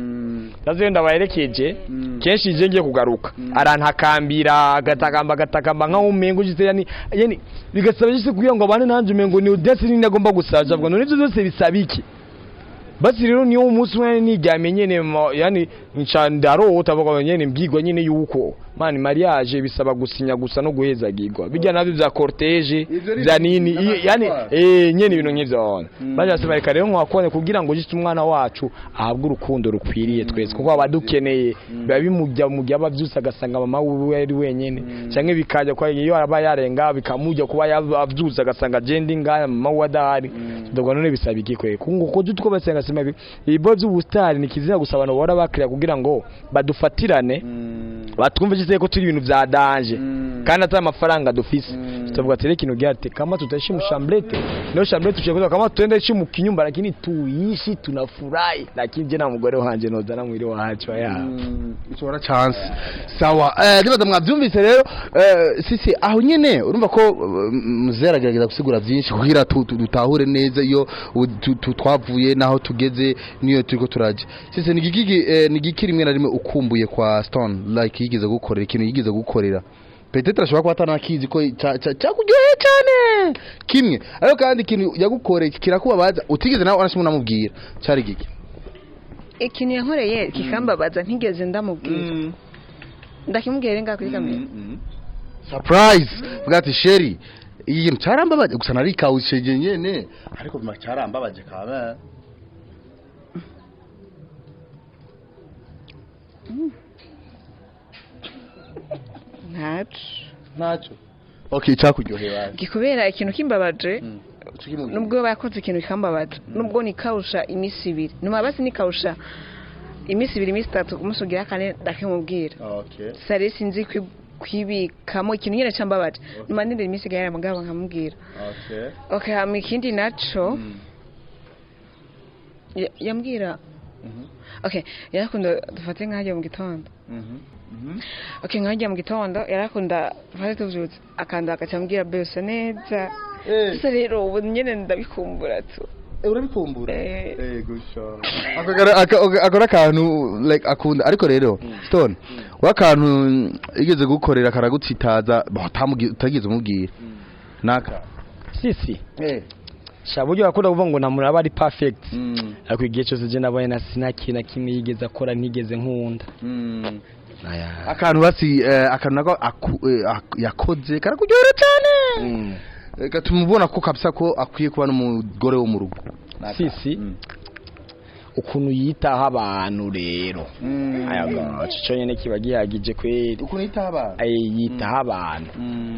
Sasa rero ndabaherekeje kenshi, je ngiye kugaruka arantakambira, agatakamba agatakamba nkaho umengo ujise, yani bigasaba jise kugira ngo abane nanje, umengo ni audience nini agomba gusaza. Avuga none ivyo byose bisaba iki? Basi rero niyo umunsi umwe niryamye nyene, yani nca ndarota, bavuga nyene mbwirwa nyene yuko man mariage bisaba gusinya gusa no guhezagirwa, bijya navyo vya cortège Ivyo ni vya nini yani nyene ibintu nk'ivyo. Baje basaba reka rero mwakone kugira ngo jishe umwana wacu ahabwe urukundo rukwiriye twese, kuko aba dukeneye biba bimujya mu gihe aba avyutse agasanga mama wiwe ari wenyene, canke bikajya kwa iyo aba yarenga bikamujya kuba avyutse agasanga je ndi ngaya mama wiwe adahari. Ndavuga none bisaba iki kwe kungo ko tutwo basenga sema ibi ibibo by'ubustari ni kizira gusa abantu bahora bakira kugira ngo badufatirane, batwumve jise ko turi ibintu vya danger kandi atari amafaranga dufise. Tutavuga ati reka ikintu gihate kama tutaishi mu chambrette, niyo chambrette tushobora kama tuende ishi mu kinyumba, lakini tuishi tunafurahi. Lakini je na mugore wanje nozana mwiri wacu ya Ushobora chance. Sawa, nibaza mwavyumvise rero. Sisi aho nyene urumva ko muzera aragerageza gusigura byinshi kugira dutahure neza iyo twavuye naho tugeze niyo turiko turaja. Sisi, ni giki ni giki rimwe na rimwe ukumbuye kwa Stone, like yigeze gukorera, ikintu yigeze gukorera, peut-être ashobora kuba atanakizi ko cyakuryoheye cyane kimwe, ariko kandi ikintu yagukoreye kirakubabaza utigeze nawe wanashimwe unamubwira, cyari giki? Ikintu yankoreye kikambabaza ntigeze ndamubwira, ndakimubwira ngaha kuri kamera. Surprise, vuga ati chéri, iyi kintu cyarambabaje gusa narikawusheje nyene, ariko bima cyarambabaje kabe. Ntaco. Ntacyo. Okay, cyakuryoheye basi. Gikubera ikintu kimbabaje, nubwo bakoze ikintu kikambabaza, nubwo nikawusha iminsi 2, numa basi nikawusha iminsi 2, iminsi 3, ku munsi ugira kane ndakimubwira. Okay. Sare sinzi kwibikamo ikintu nyene cambabaje, numa ndindira iminsi igahera mugabo nkamubwira. Okay. Okay, hama ikindi naco yambwira, okay, yarakunda dufate nk'ahajya mu gitondo. Okay, nk'ahajya mu gitondo yarakunda dufate tuvyutse akanda agaca ambwira bese neza. Sasa rero ubu nyene ndabikumbura tu. Urabikumbura? Eh. Ego sha. Akora akantu like akunda, ariko rero Stone wakantu igeze gukorera karagutsitaza utageze umubwira naka? Sisi sha buryo bakunda kuvuga ngo nta muntu aba ari perfect, ariko igihe cyose je nabonye na sinaki na kimwe yigeze akora ntigeze nkunda. Aya. Akantu basi akantu nako yakoze karakuryohera cyane, gatuma ubona ko kabisa ko akwiye kuba n'umugore wo mu rugo. Sisi ukuntu yitaho abantu rero, aya ico nyene kiba gihagije kweri. Ukuntu yitaho abantu? Ay, yitaho abantu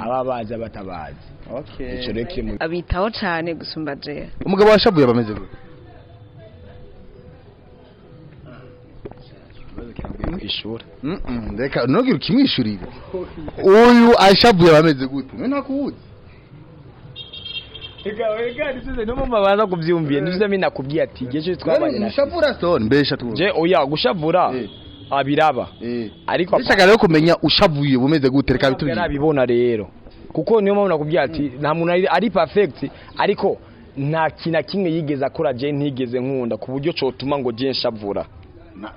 aba bazi abatabazi. Okay. Ico rero kiri mu Abitaho cane gusumba jewe. Umugabo washavuye bameze gute? Kwishura. Reka ntugire ukimwishurire. Uyu ashavuye bameze gute? Mwe ntakuwuzi. Ega ega nisize no mama baza kuvyumviye nisize mimi nakubwiye ati igihe cyose twabanye na Ushavura Stone mbesha tu. Je oya gushavura abiraba ariko Ndashaka rero kumenya ushavuye bumeze gute, reka bitubwire. Yarabibona rero, kuko niyo mpamvu nakubwiye ati nta muntu ari perfect, ariko nta kintu na kimwe yigeze akora je ntigeze nkunda ku buryo cotuma ngo je nshavura.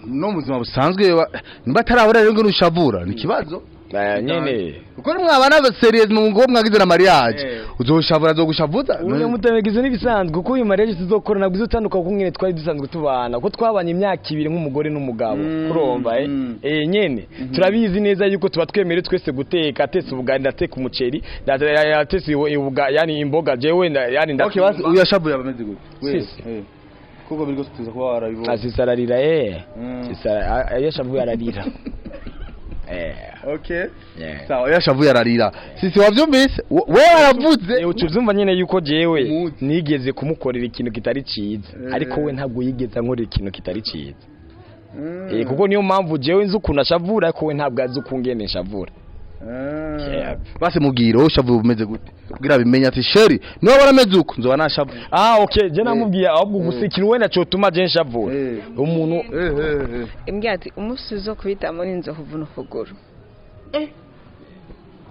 No mu buzima busanzwe nimba atarabura rero ngo nushavura ni ikibazo. Nyene Kuko nimwabana serious mu ngo mwagize na mariage, uzoshavura azogushavuza. Uyu mutamegize n'ibisanzwe, kuko uyu mariage tuzokora nabwo izotandukana kuko nyene twari dusanzwe tubana, kuko twabanye imyaka 2 nk'umugore n'umugabo. Kuromba nyene turabizi neza yuko tuba twemerewe twese guteka, atetse ubugari ndateka umuceri, atetse yani imboga jewe yani Okay, basi uyu yashavuye abameze gute? Sisi. Kuko biri gose tuza kuba warabibonye. Asisa ararira. Sisa yashavuye ararira. Okay. Sawa, yashavuye ararira. Sisi wavyumvise? We waravuze. Ucuvyumva nyene yuko jewe nigeze kumukorera ikintu kitari ciza, ariko we ntabwo yigeze ankorera ikintu kitari ciza. Kuko niyo mpamvu jewe nzi ukuntu ashavura, ariko we ntabwo azi ukungene nshavura. Yep. Basi mubwire wowe ushavuye umeze gute kugira bimenye ati chéri niba warameze uko nzoba nashavuye. Ah, okay, je namubwiye ahubwo gusa ikintu wenda cotuma je nshavura umuntu. Imbwira ati umunsi uzo kubitamo n'inzovu n'ukuguru.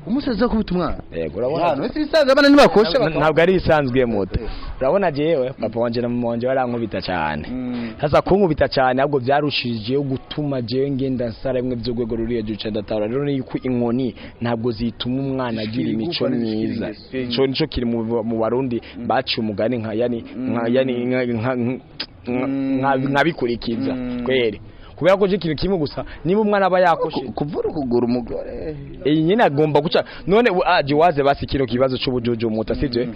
Umunsi aza kubita umwana? Yego, urabona. Hano ese ibisanzwe abana ntibakosha? Ntabwo ari isanzwe muto. Urabona jewe papa wanje na mama wanje barankubita cyane. Sasa kunkubita cyane ahubwo byarushije gutuma jewe ngenda nsara bimwe by'urwego ruri hejuru cyane. Ndatahura rero yuko inkoni ntabwo zituma umwana agira imico igufa myiza. ntizishikira ingeso. Ico nico kiri mu Barundi baciye umugani nka yani nka yani nkabikurikiza kweri, kubera ko je ikintu kimwe gusa, niba umwana aba yakoshe Kuvura ukuguru umugore. Iyi nyine agomba guca none aje waze basi kino kibazo c'ubujuju muta sivyo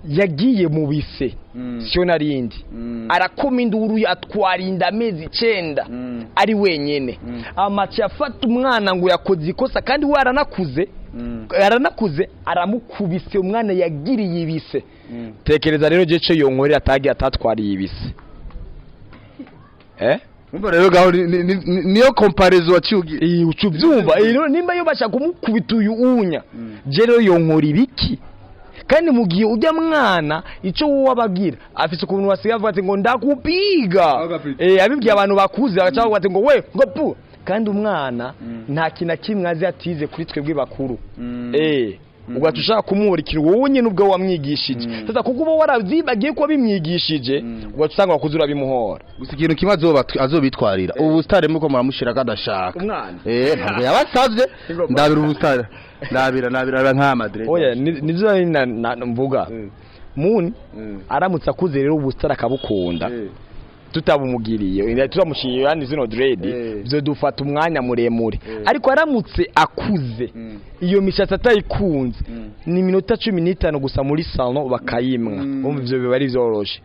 yagiye mu bise sio narindi arakoma induru atwara inda amezi 9 ari wenyene, amaci afata umwana ngo yakoze ikosa kandi we aranakuze, aranakuze, aramukubise umwana yagiriye ibise. Tekereza rero je co yonkorera atagiye atatwariye ibise, eh. Umva rero gaho niyo comparaison waciye ugira. Iyi uca ubyumva. Rero nimba yo bashaka kumukubita uyu unya, je rero yonkora ibiki? Kandi mu gihe ujya mwana icyo wowe ababwira afise ukuntu wasigaye avuga ati ngo ndakupiga. Agapiga. Abibwiye abantu bakuze bagaca bavuga ati ngo we ngo pu, kandi umwana nta kintu na kimwe azi atize kuri twebwe bakuru. Ugaca ushaka kumuhora ikintu wowe nyine ubwo wamwigishije. Sasa kuko uba waravyibagiye ko wabimwigishije, ugaca usanga wakuze urabimuhora. Gusa ikintu kimwe azobitwarira ubu star muko muramushira kadashaka. Umwana. Ntabwo yabasavye. Ndabira ubu star, ndabira ndabira nka Madrid. Oya, nivyo nari mvuga muni aramutse akuze rero ubusitari akabukunda tutabumugiriye, tutamushyiriye yani zino dread, byo dufata umwanya muremure. Ariko aramutse akuze iyo mishatsi atayikunze, ni iminota 15 gusa muri salon bakayimwa. Umva ivyo biba ari vyoroshe.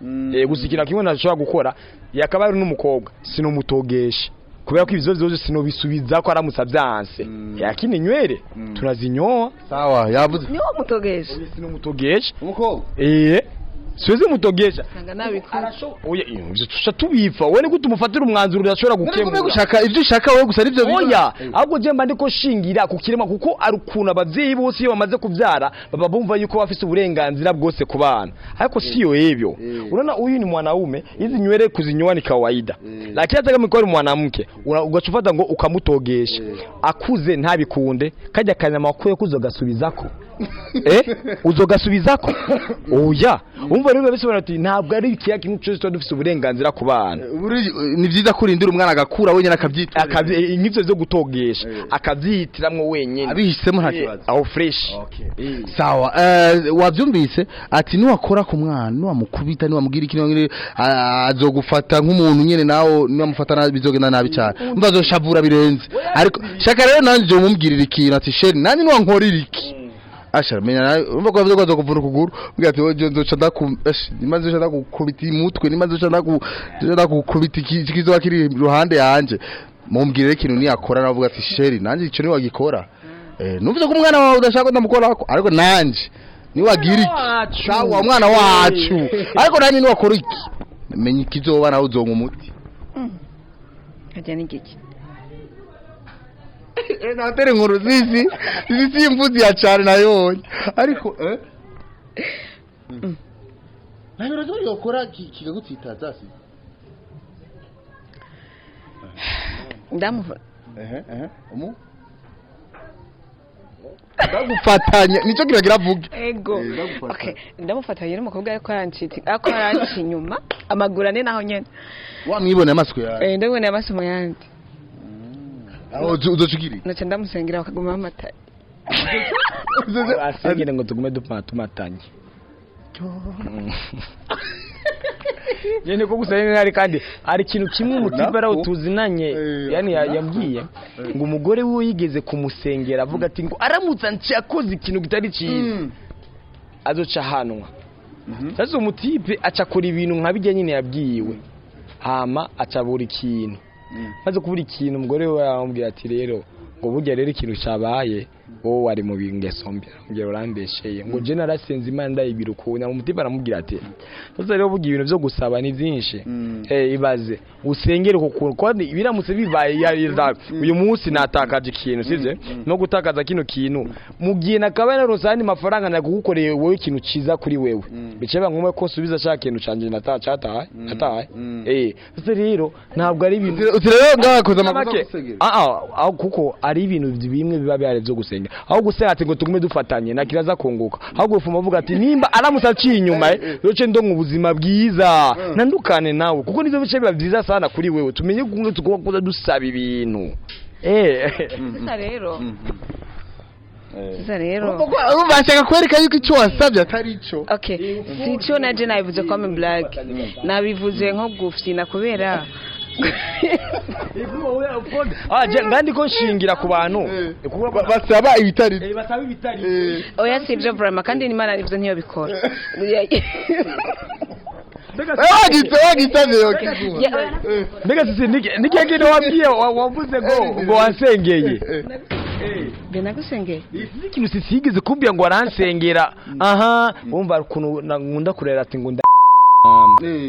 Gusa ikintu kimwe ntashobora gukora, yakaba ari n'umukobwa, sinumutogesha kubera ko ivyo vyose sinobisubiza ko aramutse avyanse yakini nywere turazinyoa. Sawa, yavuze. Niwo mutogesha? Sinumutogesha. Umukobwa. Siwezi mutogesha. Usanga nabikora. Oya, ivyo tuca tubifa. Wowe ni gute umufatira umwanzuro udashobora None gukemura? gushaka ivyo ushaka wowe gusa nivyo biba. Oya, ahubwo je mba ndiko shingira ku kirema, kuko ari ukuntu abavyeyi bose iyo bamaze kuvyara baba bumva yuko bafise uburenganzira bwose ku bana, ariko siyo hivyo. Unaona huyu ni mwanaume, hizi nywele kuzinyoa ni kawaida, lakini hata kama ni mwanamke ugacufata ngo ukamutogesha, akuze ntabikunde, kajya kanyama wakuye kuzogasubizako, uzogasubizako? Oya, umva rero biba bisobanura ati ntabwo ari ikiya kimwe cyose tuba dufise uburenganzira ku bana. Ni vyiza kurindira umwana agakura wenyine akavyitorera. Nk'ivyo vyo gutogesha akavyihitiramwo wenyene. Abihisemo nta kibazo. Aho fresh. Sawa, wavyumvise ati niwakora ku mwana, niwamukubita, niwamubwira iki, niwamubwira, azogufata nk'umuntu nyene, nawe niwamufata nabi bizogenda nabi cyane, umva azoshavura birenze. Ariko shaka rero nanje mumubwirira ikintu ati chéri nanje niwankorera iki, asha menya nawe urumva ko yavuze ko azokuvuna ukuguru, mbwira ati wowe nzoca ndaku ash nimba nzoca ndakukubita umutwe, nimba nzoca ndakukubita iki kizoba kiri iruhande yanje. Mumbwirire ikintu niyakora navuga ati chéri nanje ico niwagikora. Numvise ko umwana wawe udashaka ko ndamukorako, ariko nanje niwagira iki, sawa umwana wacu, ariko nanje niwakora iki, menya ikizoba nawe uzonka umuti. Nkajya n'igiki? Natera inkuru zizi zizi simvuzi ya cyane nayonye, ariko nayo rero yokora kikagutsitaza si? Ndamuha. Ehe ehe, umu ndagufatanya nico kiragira vuge. Ego. Ndagufatanya. Okay, ndamufatanya n'umukobwa ariko arancitse, ariko aranca inyuma amaguru ane naho nyene. Wamwiboneye amaso yawe? Ndabona amasomo yandi. Aho uzoca ugira iki? Naca ndamusengera bakaguma bamatanye. Asengere ngo tugume dupfa tumatanye. Nyene ko gusa nyene hari kandi hari ikintu kimwe umutipe araho tuzinanye yani yambwiye ngo umugore wiwe yigeze kumusengera avuga ati ngo aramutse anciye akoze ikintu kitari cyiza azoca ahanwa. Sasa umutipe aca akora ibintu nka bijya nyine yabwiwe, hama aca abura ikintu. Maze kubura ikintu, umugore we aramubwira ati rero Ngo burya rero ikintu cyabaye, wowe wari mu bingeso mbi. Aramubwira urambesheye, ngo je narasenze Imana ndayibira ukuntu mu mutima. Aramubwira ati sasa rero burya ibintu byo gusaba ni byinshi. Ibaze usengere ku kuntu kandi biramutse bibaye uyu munsi natakaje ikintu, sivyo? No gutakaza kino kintu mu gihe nakabaye naronse ayandi mafaranga nagukoreye wowe ikintu ciza kuri wewe, bice biba ngombwa ko nsubiza ca kintu canje nata cataye nataye. Sasa rero ntabwo ari ibintu Uti rero ngakoze amakosa Make. gusengera. Ah, kuko ari ibintu bimwe biba byari byo gusenga, aho gusenga ati ngo tugume dufatanye na kiraza kunguka, ahubwo ufuma avuga ati nimba aramutse aciye inyuma yoce ndonka ubuzima bwiza nandukane nawe, kuko nivyo bice biba byiza sana kuri wewe. Tumenye kumwe tugomba kuza dusaba ibintu. Sasa rero Urumva ashaka kwereka yuko icyo wasabye atari ico. Okay, sico naje nabivuze ko am black, nabivuze nko gufyina kubera Ah, je ngandi ko nshingira ku bantu Basaba ibitari basaba ibitari. Oya, sivyo vraiment, kandi n'Imana nivyo ntiyo bikora. Wagisabye yokiguha. Mbega sisi niki kintu wabwiye wavuze ngo wansengeye? Mbe nagusengeye? Iki kintu sisi yigeze kumbwira ngo aransengera. Aha wumva ukuntu nkunda kurera ati ngo nda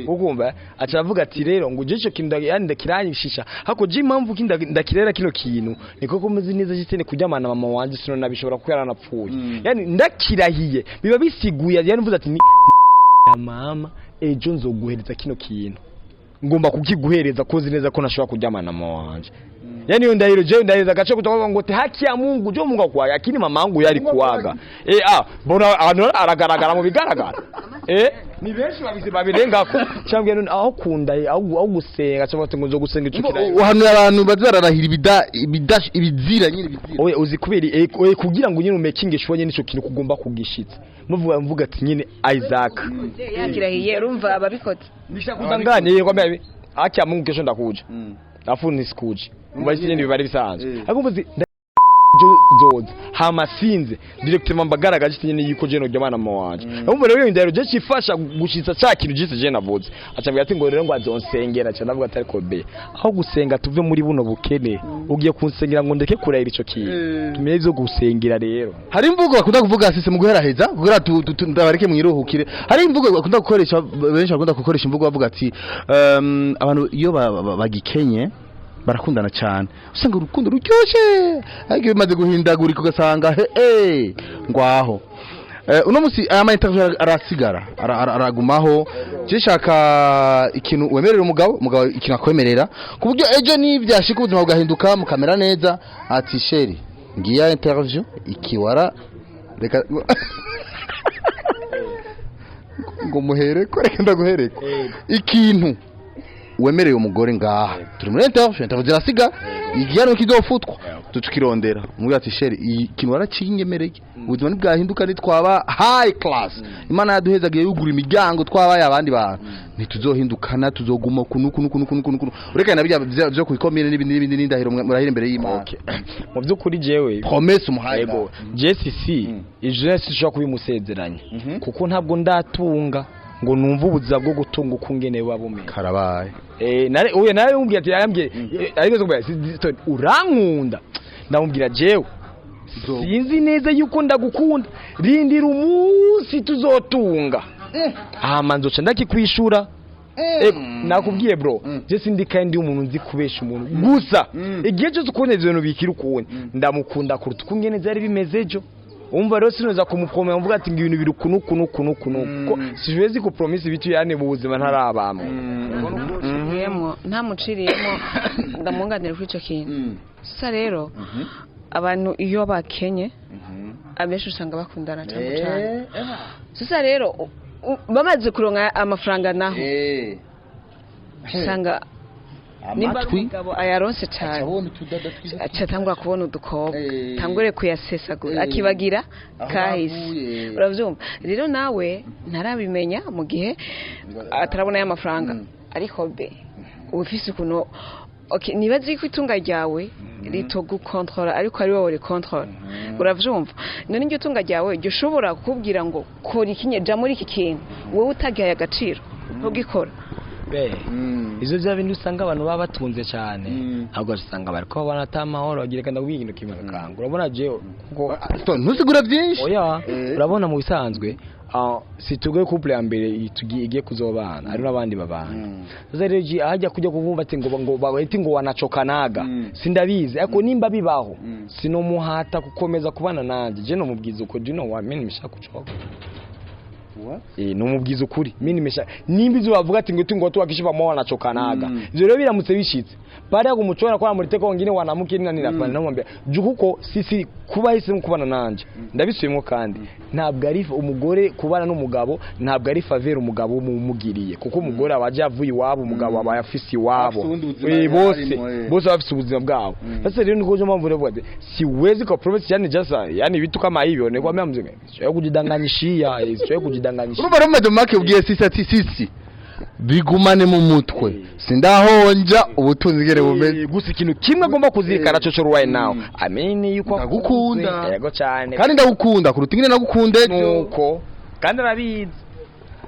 ukumva aca avuga ati rero ngo uje ico kintu yani ndakiranyishisha hako je impamvu ki ndakirera kino kintu niko ko meze neza jitene kuryamana mama wanje sino nabishobora kuko yaranapfuye, yani ndakirahiye biba bisiguye, yani mvuze ati ni ya mama ejo nzoguhereza kino kintu, ngomba kukiguhereza ko nzi neza ko nashobora kuryamana na mama wanje. Yani iyo ndahiro je ndahiriza agace kutoka ngo te haki ya Mungu jo Mungu akwaga, lakini mama yangu yari kuaga. Bona ano aragaragara mu bigaragara, ni benshi babizi babirengako cyangwa none aho kunda aho gusenga cyangwa ngo nzo gusenga ico kirahiro. Uhanuye abantu baza bararahira ibida ibida ibizira nyine ibizira. Oya, uzi kubera oya, kugira ngo nyine umekinge sure nyine ico kintu kugomba kugishitsa, muvuga mvuga ati nyine Isaac Yakirahiye, urumva ababikoze. Nishakudanganye yego kwambia haki ya Mungu kesho ndakuja, afu nisikuje, umva nyine bibari bisanzwe. Ariko mvuze nzoza hama sinze directement mbagaragaje nyine yuko je no mwana mama wanje. Umva rero iyo ndahiro je cifasha gushitsa ca kintu gise je navuze. Acambwira ati ngo rero ngo azonsengera, ca ndavuga ati ariko be aho gusenga tuve muri buno bukene ugiye kunsengera ngo ndeke kurahira ico kintu, tumenye ivyo gusengera rero. Hari imvugo bakunda kuvuga sisi mu guheraheza kugira ndabareke mwiruhukire. Hari imvugo bakunda gukoresha, benshi bakunda gukoresha imvugo bavuga ati abantu iyo bagikenye barakundana cyane, usanga urukundo ruryoshe, ariko iyo bimaze guhindagurika ugasanga he ngwaho. Uno musi aya ma interview arasigara aragumaho. Je shaka ikintu wemerera umugabo ikintu akwemerera ku buryo ejo nibyashika ubuzima bugahinduka mukamera neza, ati chéri ngiya interview ikiwara reka ngo muhereko, reka ndaguhereko ikintu wemereye umugore ngaha turi muri interview, interview zirasiga igihano kizofutwa tucikirondera umubwira ati chéri ikintu waracinyemereye, ubuzima ntibwahinduka nitwaba high class, Imana yaduhezagiye yugura imiryango twabaye abandi bantu, ntituzohindukana, tuzoguma kunu kunu kunu kunu kunu kunu ureka na bijya byo kuikomine n'ibindi n'ibindi n'indahiro murahira imbere y'Imana. Okay. Mu by'ukuri jewe Promesse umuhaye. Yego, JCC ije sishobora kubimusezeranya kuko ntabwo ndatunga ngo numve ubuzima bwo gutunga uko ngene buba bumeze. Karabaye. Nare uye nawe yumubwiye ati yambwiye ariko kubwira urankunda, ndamubwira jewe sinzi neza yuko ndagukunda, rindira umunsi tuzotunga hama nzoca ndakikwishura. Nakubwiye bro, je sindi kandi umuntu nzi kubesha umuntu gusa igihe cyose ukubona ivyo bintu bikira ukundi ndamukunda kuruta uko ngene vyari bimeze ejo. Umva rero sinoza kumupromesa mvuga ati ngo ibintu biri uku n'uku n'uku n'uku n'uku ko siwezi kupromisa ibitu yani mu buzima ntarabamwe. Ntamuciriyemo, ntamuciriyemo, ndamwunganira kuri icyo kintu. Sasa rero abantu iyo bakenye abenshi usanga bakundana cyane cyane. Sasa rero bamaze kuronka amafaranga naho usanga nimba ari Amatwi. umugabo ayaronse cyane Acabona utudada twiza. Aca atangura kubona udukobwa, tangure kuyasesagura, akibagira Aho kahise. bavuye. Urabyumva rero nawe ntarabimenya mu gihe atarabona ya mafaranga, ariko be uba ufise ukuntu okay, nibaze ko itunga ryawe ritogukontorora ariko ari wowe rikontorora, uravyumva? None iryo tunga ryawe ryo ushobora kukubwira ngo kora iki, ja muri iki kintu, wowe utagihaye agaciro ntugikora. Be ivyo vya bindi usanga abantu baba batunze cyane, ahubwo usanga bariko banata amahoro. Bagira kandi ndakubwira ikintu kimwe kanga, urabona jewe kuko Stone, ntusigure byinshi. Oya, urabona mu bisanzwe si twebwe couple ya mbere igiye kuzobana, hari n'abandi babana. Sasa rero hajya kujya kuvumba ati ngo bahita ngo wanacokanaga, sindabizi, ariko nimba bibaho sinomuhata gukomeza kubana nanje. Je nomubwiza uko, do you know what, mimi nimesha kuchoka. Numubwiza ukuri, mimi nimesha, nimba ivyo bavuga ati ngo watu wakishiba mwa wanachokanaga, ivyo rero biramutse bishitse baada ya kumuchora kwa muriteko wengine wanamuke nina nina, mm. Namwambia juu kuko sisi kuba hisemo kubana nanje, ndabisubiyemo kandi, ntabwo ari umugore kubana n'umugabo, ntabwo ari faveur umugabo umumugiriye, kuko umugore aba aje avuye iwabo, umugabo aba afise iwabo. Afise ubundi buzima Bose arimo, eh. bose bafise ubuzima bwabo. Sasa rero niko mpamvu rero ati siwezi kwa promise, yani just yani vitu kama hivyo nikwambia mzee, siwe kujidanganyishia, siwe kujidanganyishia. Urumva rero Madam ubwiye sisi ati sisi bigumane mu mutwe, sindahonja ubutunzi ngere bumeze. Gusa ikintu kimwe agomba kuzirikana cyo right now, amene yuko Ndagukunda. akunze. Yego cyane. Kandi ndagukunda kuruta ingene nagukunda ejo. Nuko kandi arabizi.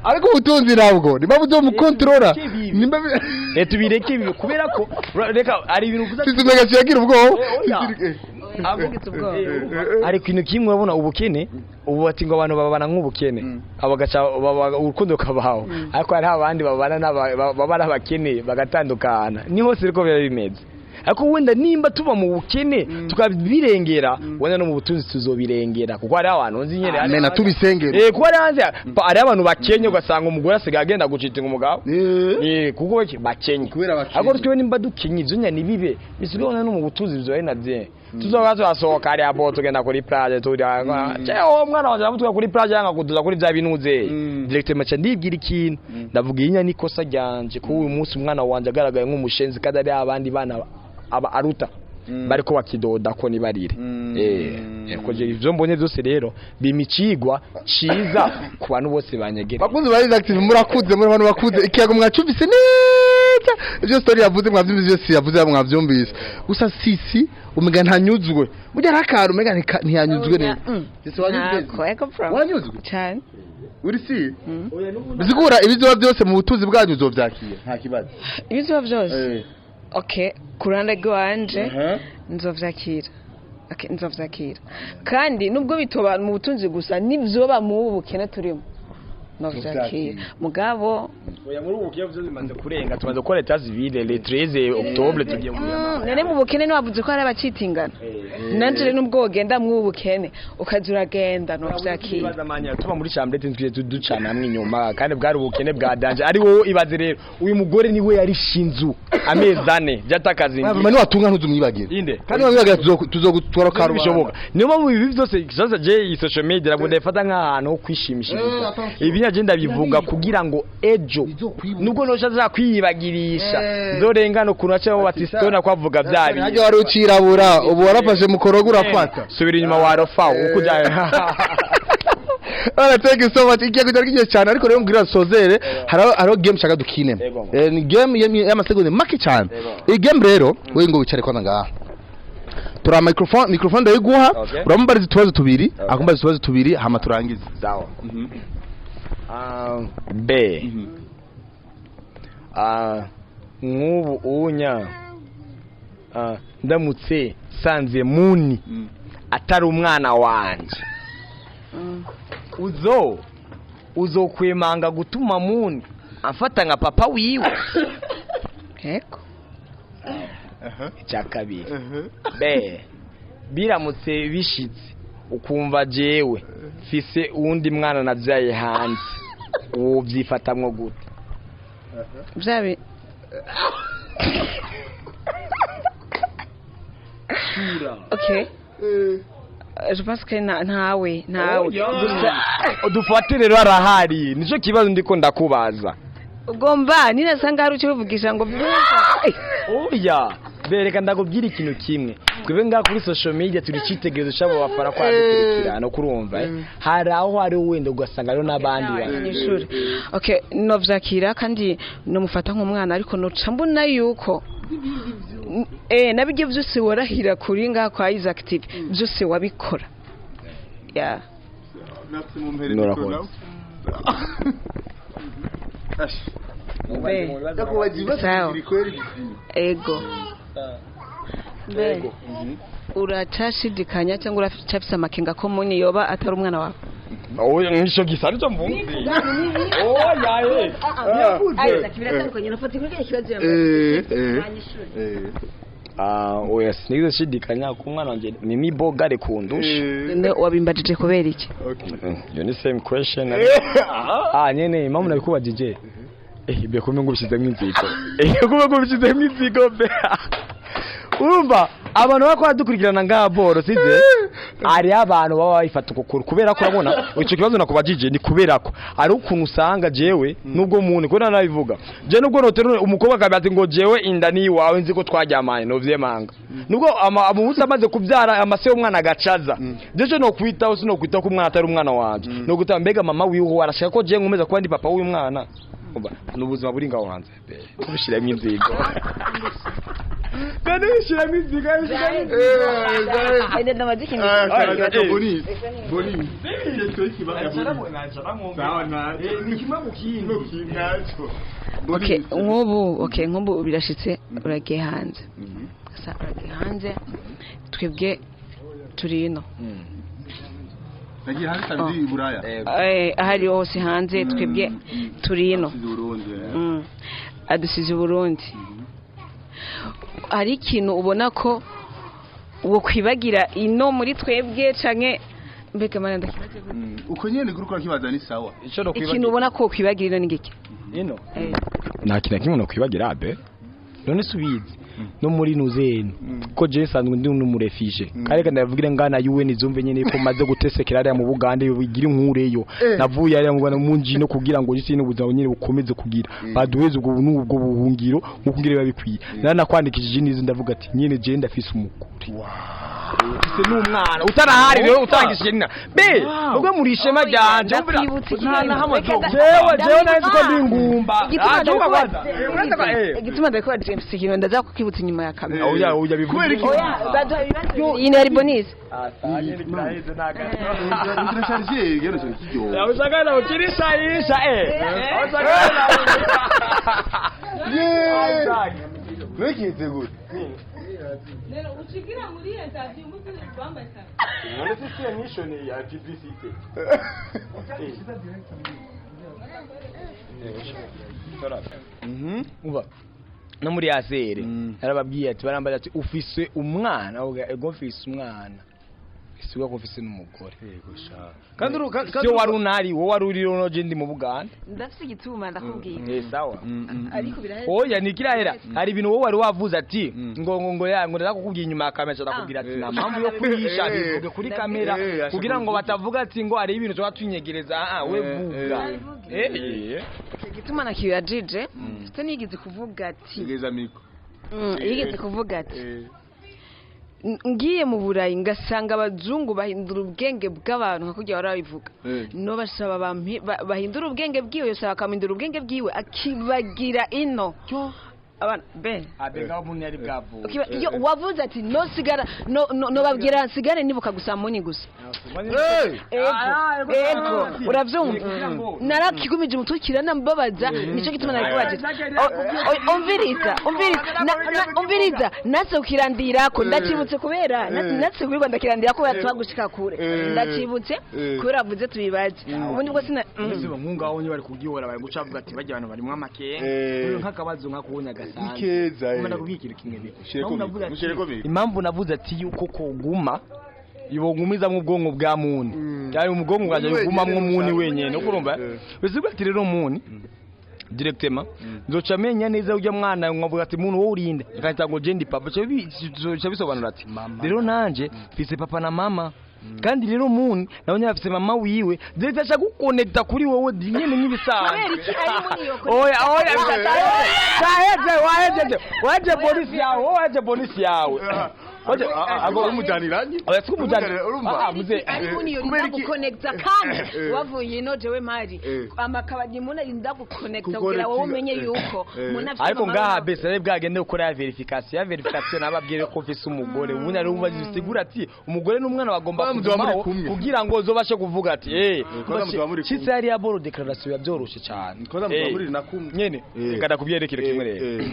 Ariko ubutunzi nabwo nimba buzomukontorora nimba Reka tubireke ibi kubera ko reka ari ibintu uvuze. Sisi umenga siyagira ubwoba. Oya. Avuga ubwoba. Hari ikintu kimwe urabona ubukene ubu ati ngo abantu babana nk'ubukene, abo gaca urukundo kabaho, ariko hari abandi babana babana abakene bagatandukana, ni hose ariko biba bimeze. Ariko wenda nimba tuba mu bukene tukabirengera, wenda no mu butunzi tuzobirengera, kuko hari abantu nzi nyene hari Amena, tubisengere. Kuko hari hanze hari abantu bakenye, ugasanga umugore asigaye agenda gucitinga umugabo. Kuko bakenye. Kubera bakenye. Ariko twe nimba dukenye ivyo nyene nibibe bisigabana no mu butunzi byo na bye tuzoba turasohoka hariya bo tugenda kuri plage turya cyo umwana wanje amutwa kuri plage yanga kuduza kuri bya binuze directement ca ndibwira ikintu, ndavuga iyi ni ikosa ryanje ko uyu munsi umwana wanje agaragaye nk'umushenzi kandi ari abandi bana aba aruta bariko bakidoda ko nibarire. Ko je ivyo mbonye byose rero bimicigwa ciza ku bantu bose banyegereye. Bakunzi ba Isaac TV, murakuze, muri abantu bakuze, ikiyago mwacumvise neza ibyo story yavuze, mwavyumvise byose yavuze, mwavyumvise. Gusa sisi umega ntanyuzwe, burya hari akantu umega ntiyanyuzwe neza. Sisi wanyuzwe? Ntako, ego bro. Wanyuzwe? Cyane. Uri si bisigura ibizoba byose mu butunzi bwanyu uzovyakira nta kibazo? Ibizuba byose, okay, ku ruhande rwanje nzovyakira. Okay, nzovyakira, kandi nubwo bitoba mu butunzi gusa, nivyoba mu bukene turimo nzovyakira, mugabo Oya, muri ubu bugiye bimaze kurenga, tumaze gukora état civil le 13 octobre, tugiye mu None mu bukene ntiwavuze ko hari abacitingana? Nanje rero nubwo wogenda mu bukene ukaza uragenda, ntuvyakira. Ibaza manya tuba muri chambrette twiye ducana hamwe inyuma, kandi bwari ubukene bwa danger. Ari wowe ibaze rero, uyu mugore niwe yarishe inzu amezi 4 byatakaza ingi. Mama niwatunga ntuzumwibagire. Inde? Kandi wamwibagire tuzogutwara karubanda. Bishoboka, niyo mpamvu ibi byose sasa je iyi social media ntabwo ndayifata nk'ahantu ho kwishimishiriza. Attention. Ibi nyaje ndabivuga kugira ngo ejo nubwo nosha zakwiyibagirisha nzorengana ukuntu aca bati stone kwavuga bya bintu. Hajya wari ucirabura, ubu warafashe mukorogo urafata. Subira inyuma warofa uko ujya. Alright, thank you so much. Ikiyago cyari kigiye cyane, ariko rero mbwira sozere hariho game nshaka dukine. Yego. Ni game y'amasegonda make cyane. Yego. Iyi game rero, we ngo wicare kwanza ngaha. Tura microphone ndayiguha, Okay. uramubariza utubazo tubiri, Okay. akumbaza utubazo tubiri, hama turangize. Sawa. B. Nk'ubu unya ndamutse sanze muni atari umwana wanje, uzokwemanga gutuma muni amfata nka papa wiwe? Ego. Icya kabiri, be biramutse bishitse ukumva jewe mfise uwundi mwana nabyaye hanze, uwo byifatamwo gute? Byabi okay, je pense que ntawe gusa. Dufate rero arahari, nicyo kibazo ndiko ndakubaza. Ugomba ninasanga hari icyo bivugisha ngo Oya, bereka ndakubwira ikintu kimwe, twebwe ngaha kuri social media turi icyitegererezo cy'abo bafana kwa dukurikirana kurumva, eh? Hari aho hari wenda ugasanga hariho n'abandi Abanyeshuri, okay, novyakira kandi nomufata nk'umwana, ariko noca mbona yuko nabijye byose warahira kuri ngaha kwa Isaac TV byose wabikora, yeah. Nurakoze. Be. Sawa. Ego. Be. Uracashidikanya cyangwa uracafise amakenga ko muni yoba atari umwana wawe? Oya, nico gisa nico mvumvi. Oya, eh. Isaac, biratandukanye, nafata kuri ikibazo ya Ah, oya, sinigeze shidikanya ko umwana wanje Mimi Bogare kundusha. None wabimbajije kubera iki? Iyo ni same question. Ah, nyene impamvu nabikubajije. Be kumwe ngo ubishizemo inzigo. Kumwe ngo ubishizemo inzigo be. Urumva abantu bako badukurikirana ngaha boro size ari abantu baba babifata ukukuru kubera ko urabona icyo kibazo nakubajije ni kubera ko ari ukuntu usanga jewe nubwo muntu ko nanabivuga je nubwo notera umukobwa akabi ati ngo jewe inda ni iwawe nzi ko twaryamanye novyemanga nubwo amubuza amaze kubyara amase y'umwana agacaza jeje no kwitaho sino kwitaho ko umwana atari umwana wanje no gutamba mbega mama wiwe arashaka ko je nkomeza kuba ndi papa w'uyu mwana. Umva, ni ubuzima buri ngaho hanze be kubishiramo inzigo kandi bishiramo inzigo bishiramo inzigo. Ende ndamajiki. Okay, nk'ubu okay, nk'ubu birashitse uragiye hanze. Sa uragiye hanze twebwe turi ino. Nagiye hanze kandi i Buraya. Ahari hose hanze twebwe turi ino. Adusize i Burundi. Hari ikintu ubona ko wo kwibagira ino muri twebwe canke mbega mana ndakibaze gute? Uko nyene guru kwa kibaza ni sawa. Ikintu ubona ko kwibagira ino ni giki? Ino nta kintu na kimwe nokwibagira be none subizi no muri nuzeni ko je nsanzwe ndi n'umurefije kandi kandi ndavugira ngana yuwe nizumve nyene ko maze gutesekera ariya mu Bugande bigira inkureyo navuye ariya mu Rwanda mu njino kugira ngo isi n'ubuzima nyene bukomeze kugira baduheze ubwo n'ubwo buhungiro nkuko ngira biba bikwiye naranakwandikishije nizo ndavuga ati nyene je ndafise umugore ufise n'umwana utarahari rero utangishije nina be ubwo muri ishema ryanje Ndakwibutsa ikintu. jewe jewe nari ko ndi ingumba. Igituma Ah, cyumba kwanza. ndakubajije igituma ndakubajije James ikintu ndaza kukibutsa inyuma ya kamera. Oya oya bivuga. Oya, baduha ibibazo. Iyi ni yari bonus. Turasharije gero cyo kiryo. Ushaka ukirisha isha eh. Yeah. Nwekize gute? Uchigira muri interview musi bambaye cyane. None se si mission ya publicité. Umva no muri asere yarababwiye ati barambaza ati ufise umwana uvuga ego mfise umwana isuga ko mfise n'umugore. Yego sha. Kandi Sio wari unari wowe wari uri no je ndi mu Buganda. Ndafise igituma ndakubwiye. Eh sawa. Ariko biraheze. Oya nikirahera hari ibintu wowe wari wavuze ati ngo ngo ngo ya ngo ndakukubwiye inyuma ya kamera ndakubwira ati nta mpamvu yo kwihisha bivuge kuri kamera kugira ngo batavuga ati ngo hari ibintu tuba tunyegereza ah we vuga eh Igituma nakibajije site nigeze kuvuga ati Tegeza miko. Yigeze kuvuga ati ngiye mu Burayi ngasanga abazungu bahindura ubwenge bw'abantu nka kurya warabivuga no basaba bahindura ubwenge bwiwe yose bakamindura ubwenge bwiwe akibagira ino abantu be abega umuntu yari bwavuye iyo wavuze ati no sigara no no babwira nsigare nibuka gusa muni gusa ego ego uravyumva narakigumije umutwe kiranambabaza nico gituma narikubaje umviriza umviriza umviriza nase ukirandirako ndakibutse kubera nase kuri Rwanda kirandirako yatwagushika kure ndakibutse kubera avuze tubibaze ubundi bwo sina Nisiba nkungaho nyo bari kugihora bari guca bavuga ati bajya abantu barimwe amakenga uyu nk'akabazo nkakubonya gasanzwe Ikeza eh. Umva ndakubwira ikintu kimwe biko. Mushireko miko. Impamvu navuze ati yuko koguma ibogumizamwo ubwonko bwa muni cyane ubwonko bwaje bugumamwo muni wenyene ukurumva bisigwa ati rero muni directement nzoca menya neza ujya mwana nkavuga ati muntu wowe urinde akahita ngo je ndi papa cyo bisobanura ati rero nanje mfise papa na mama kandi rero muni nawe nyine afise mama wiwe direct ashaka gukonekta kuri wowe nyene nk'ibisanzwe. Kubera iki ari muri iyo Oya oya, waheze wahejeje waheje polisi yawe waheje polisi yawe. Waje Ago umujaniranye. Oya, si kumujana. Urumva? Ah, muze. Ariko niyo Kubera rinda iki? gukonekita kandi Eh. wavuye ino jewe mpari Eh. amakabadi muna rinda gukonekita kugira wowe umenye yuko umuntu afite Ariko mama ngaha we. bese ari bwagende gukora ya verification, ya verification nababwire ko mfise umugore. Ubundi ari umva bisigura ati umugore n'umwana bagomba Muzoba muri kugumaho kumwe. kugira ngo uzobashe kuvuga ati eh Kwanza muzoba muri kumwe. Chise yari ya boro declaration yabyoroshe cyane. Kwanza muzoba muri na kumwe. Nyene Eh. reka ndakubyerekere kimwe rero. Eh.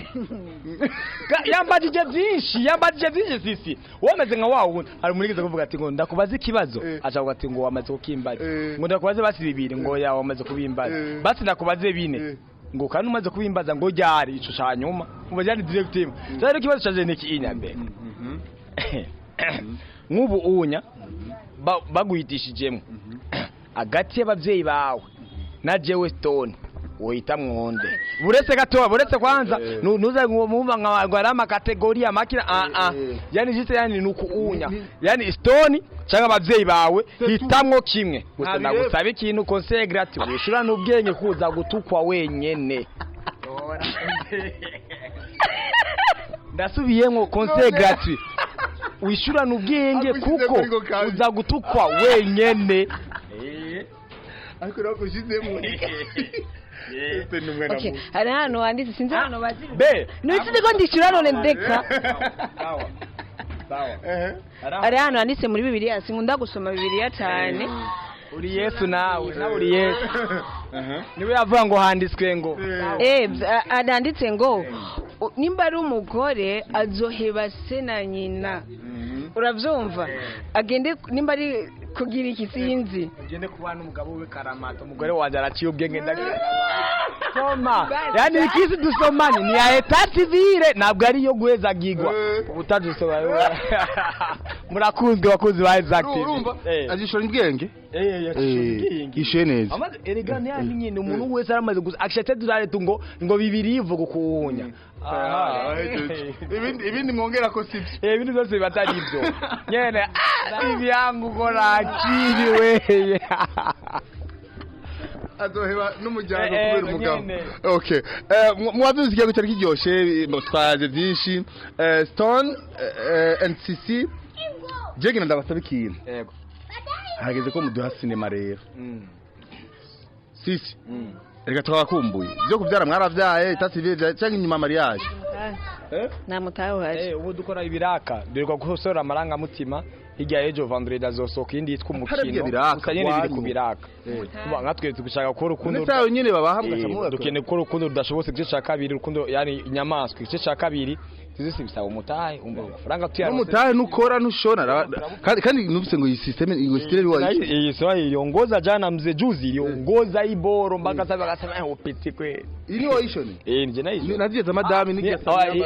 Yambajije byinshi, yambajije byinshi sisi. Wameze nka wa wundi hari umuntu kuvuga ati ngo ndakubaza ikibazo, aca avuga ati ngo wamaze kukimbaza. Ngo ndakubaze basi bibiri, ngo ya wamaze kubimbaza. Basi ndakubaze bine, ngo kandi umaze kubimbaza ngo ryari ico ca nyuma umva ryari direct team. Rero ikibazo caje niki inyambere nk'ubu unya baguhitishijemo agati y'abavyeyi bawe na jewe Stone wohita mwonde buretse gatoya, buretse kwanza nuza ngo mumva nka ngo ari amakategoria makina a a yani jise yani nuku unya yani Stone cyangwa abavyeyi bawe hitamwo kimwe gusa. Ntabireba. Ndagusaba ikintu conseil gratuit, wishura n'ubwenge kuza gutukwa wenyene. Ndasubiyemwo, conseil gratuit, wishurana ubwenge Agushyize kuko kuri ako kazi. uza gutukwa wenyene. Ariko nakushizemo. Ese ni umwana Okay, mubi. hari ahantu handitse, sinzi ahantu bazi. Be. Ntuzi ko ndishyura none ndeka. Sawa sawa. Eh. Hari ahantu handitse muri Bibiliya, sinkunda gusoma Bibiliya cyane. Uri Yesu nawe, nawe uri Yesu niwe yavuga ngo handitswe ngo Eh, handitse ngo nimba ari umugore azoheba se na nyina, urabyumva, agende nimba ari kugira iki sinzi. Ugende kubana n'umugabo we karamata. Umugore wanjye araciye ubwenge, ndagira soma yani ikisi dusomanye ni ya etat civile, ntabwo ari iyo guhezagirwa. Ubutadusoma murakunzwe bakunzi ba Isaac TV. Urumva? Eh. Azishora ubwenge. Eh, yaciye ubwenge. Ishe neza. Amaze erega ni yani nyine umuntu wese aramaze gusa akishate durare tungo ngo bibiri ivuga kuwunya. Ah, ibindi mwongera ko sibyo. Eh, ibintu byose biba atari ibyo nyene. Ah, bibi yangu kora akili weye. Azoheba n'umuryango Eh, kubera umugabo. nyene. Okay, mwavyuze ikiyago cyari kiryoshe, twaje byinshi. Stone NCC je genda ndabasaba ikintu. Yego. Hageze ko muduha cinema rero. Sisi reka twabakumbuye byo kubyara, mwaravyaye itasivye cyangwa inyuma mariage? Nta mutahe uhari. Eh, ubu dukora ibiraka duheruka gusora amarangamutima hirya y'ejo vendredi azosohoka iyindi yitwa Atari umukino. ibyo biraka, Gusa nyene biri ku wanyu. biraka. Kuba nka twe dushaka gukora urukundo None sayo nyene babaha Eh, mugaca mubakora. dukeneye gukora urukundo rudashobotse igice ca kabiri, urukundo yani inyamaswa igice ca kabiri tuzisi bisaba umutahe umva amafaranga tuyaronse. N'umutahe nukora ntushona kandi numvise ngo iyi system ngo style Na wa iyi sura iliongoza jana mzee, juzi iliongoza iboro mpaka sasa akasema eh, upiti kweli. Iyi ni wayishone? Eh, nje nayo. Naziye za madame n'igihe.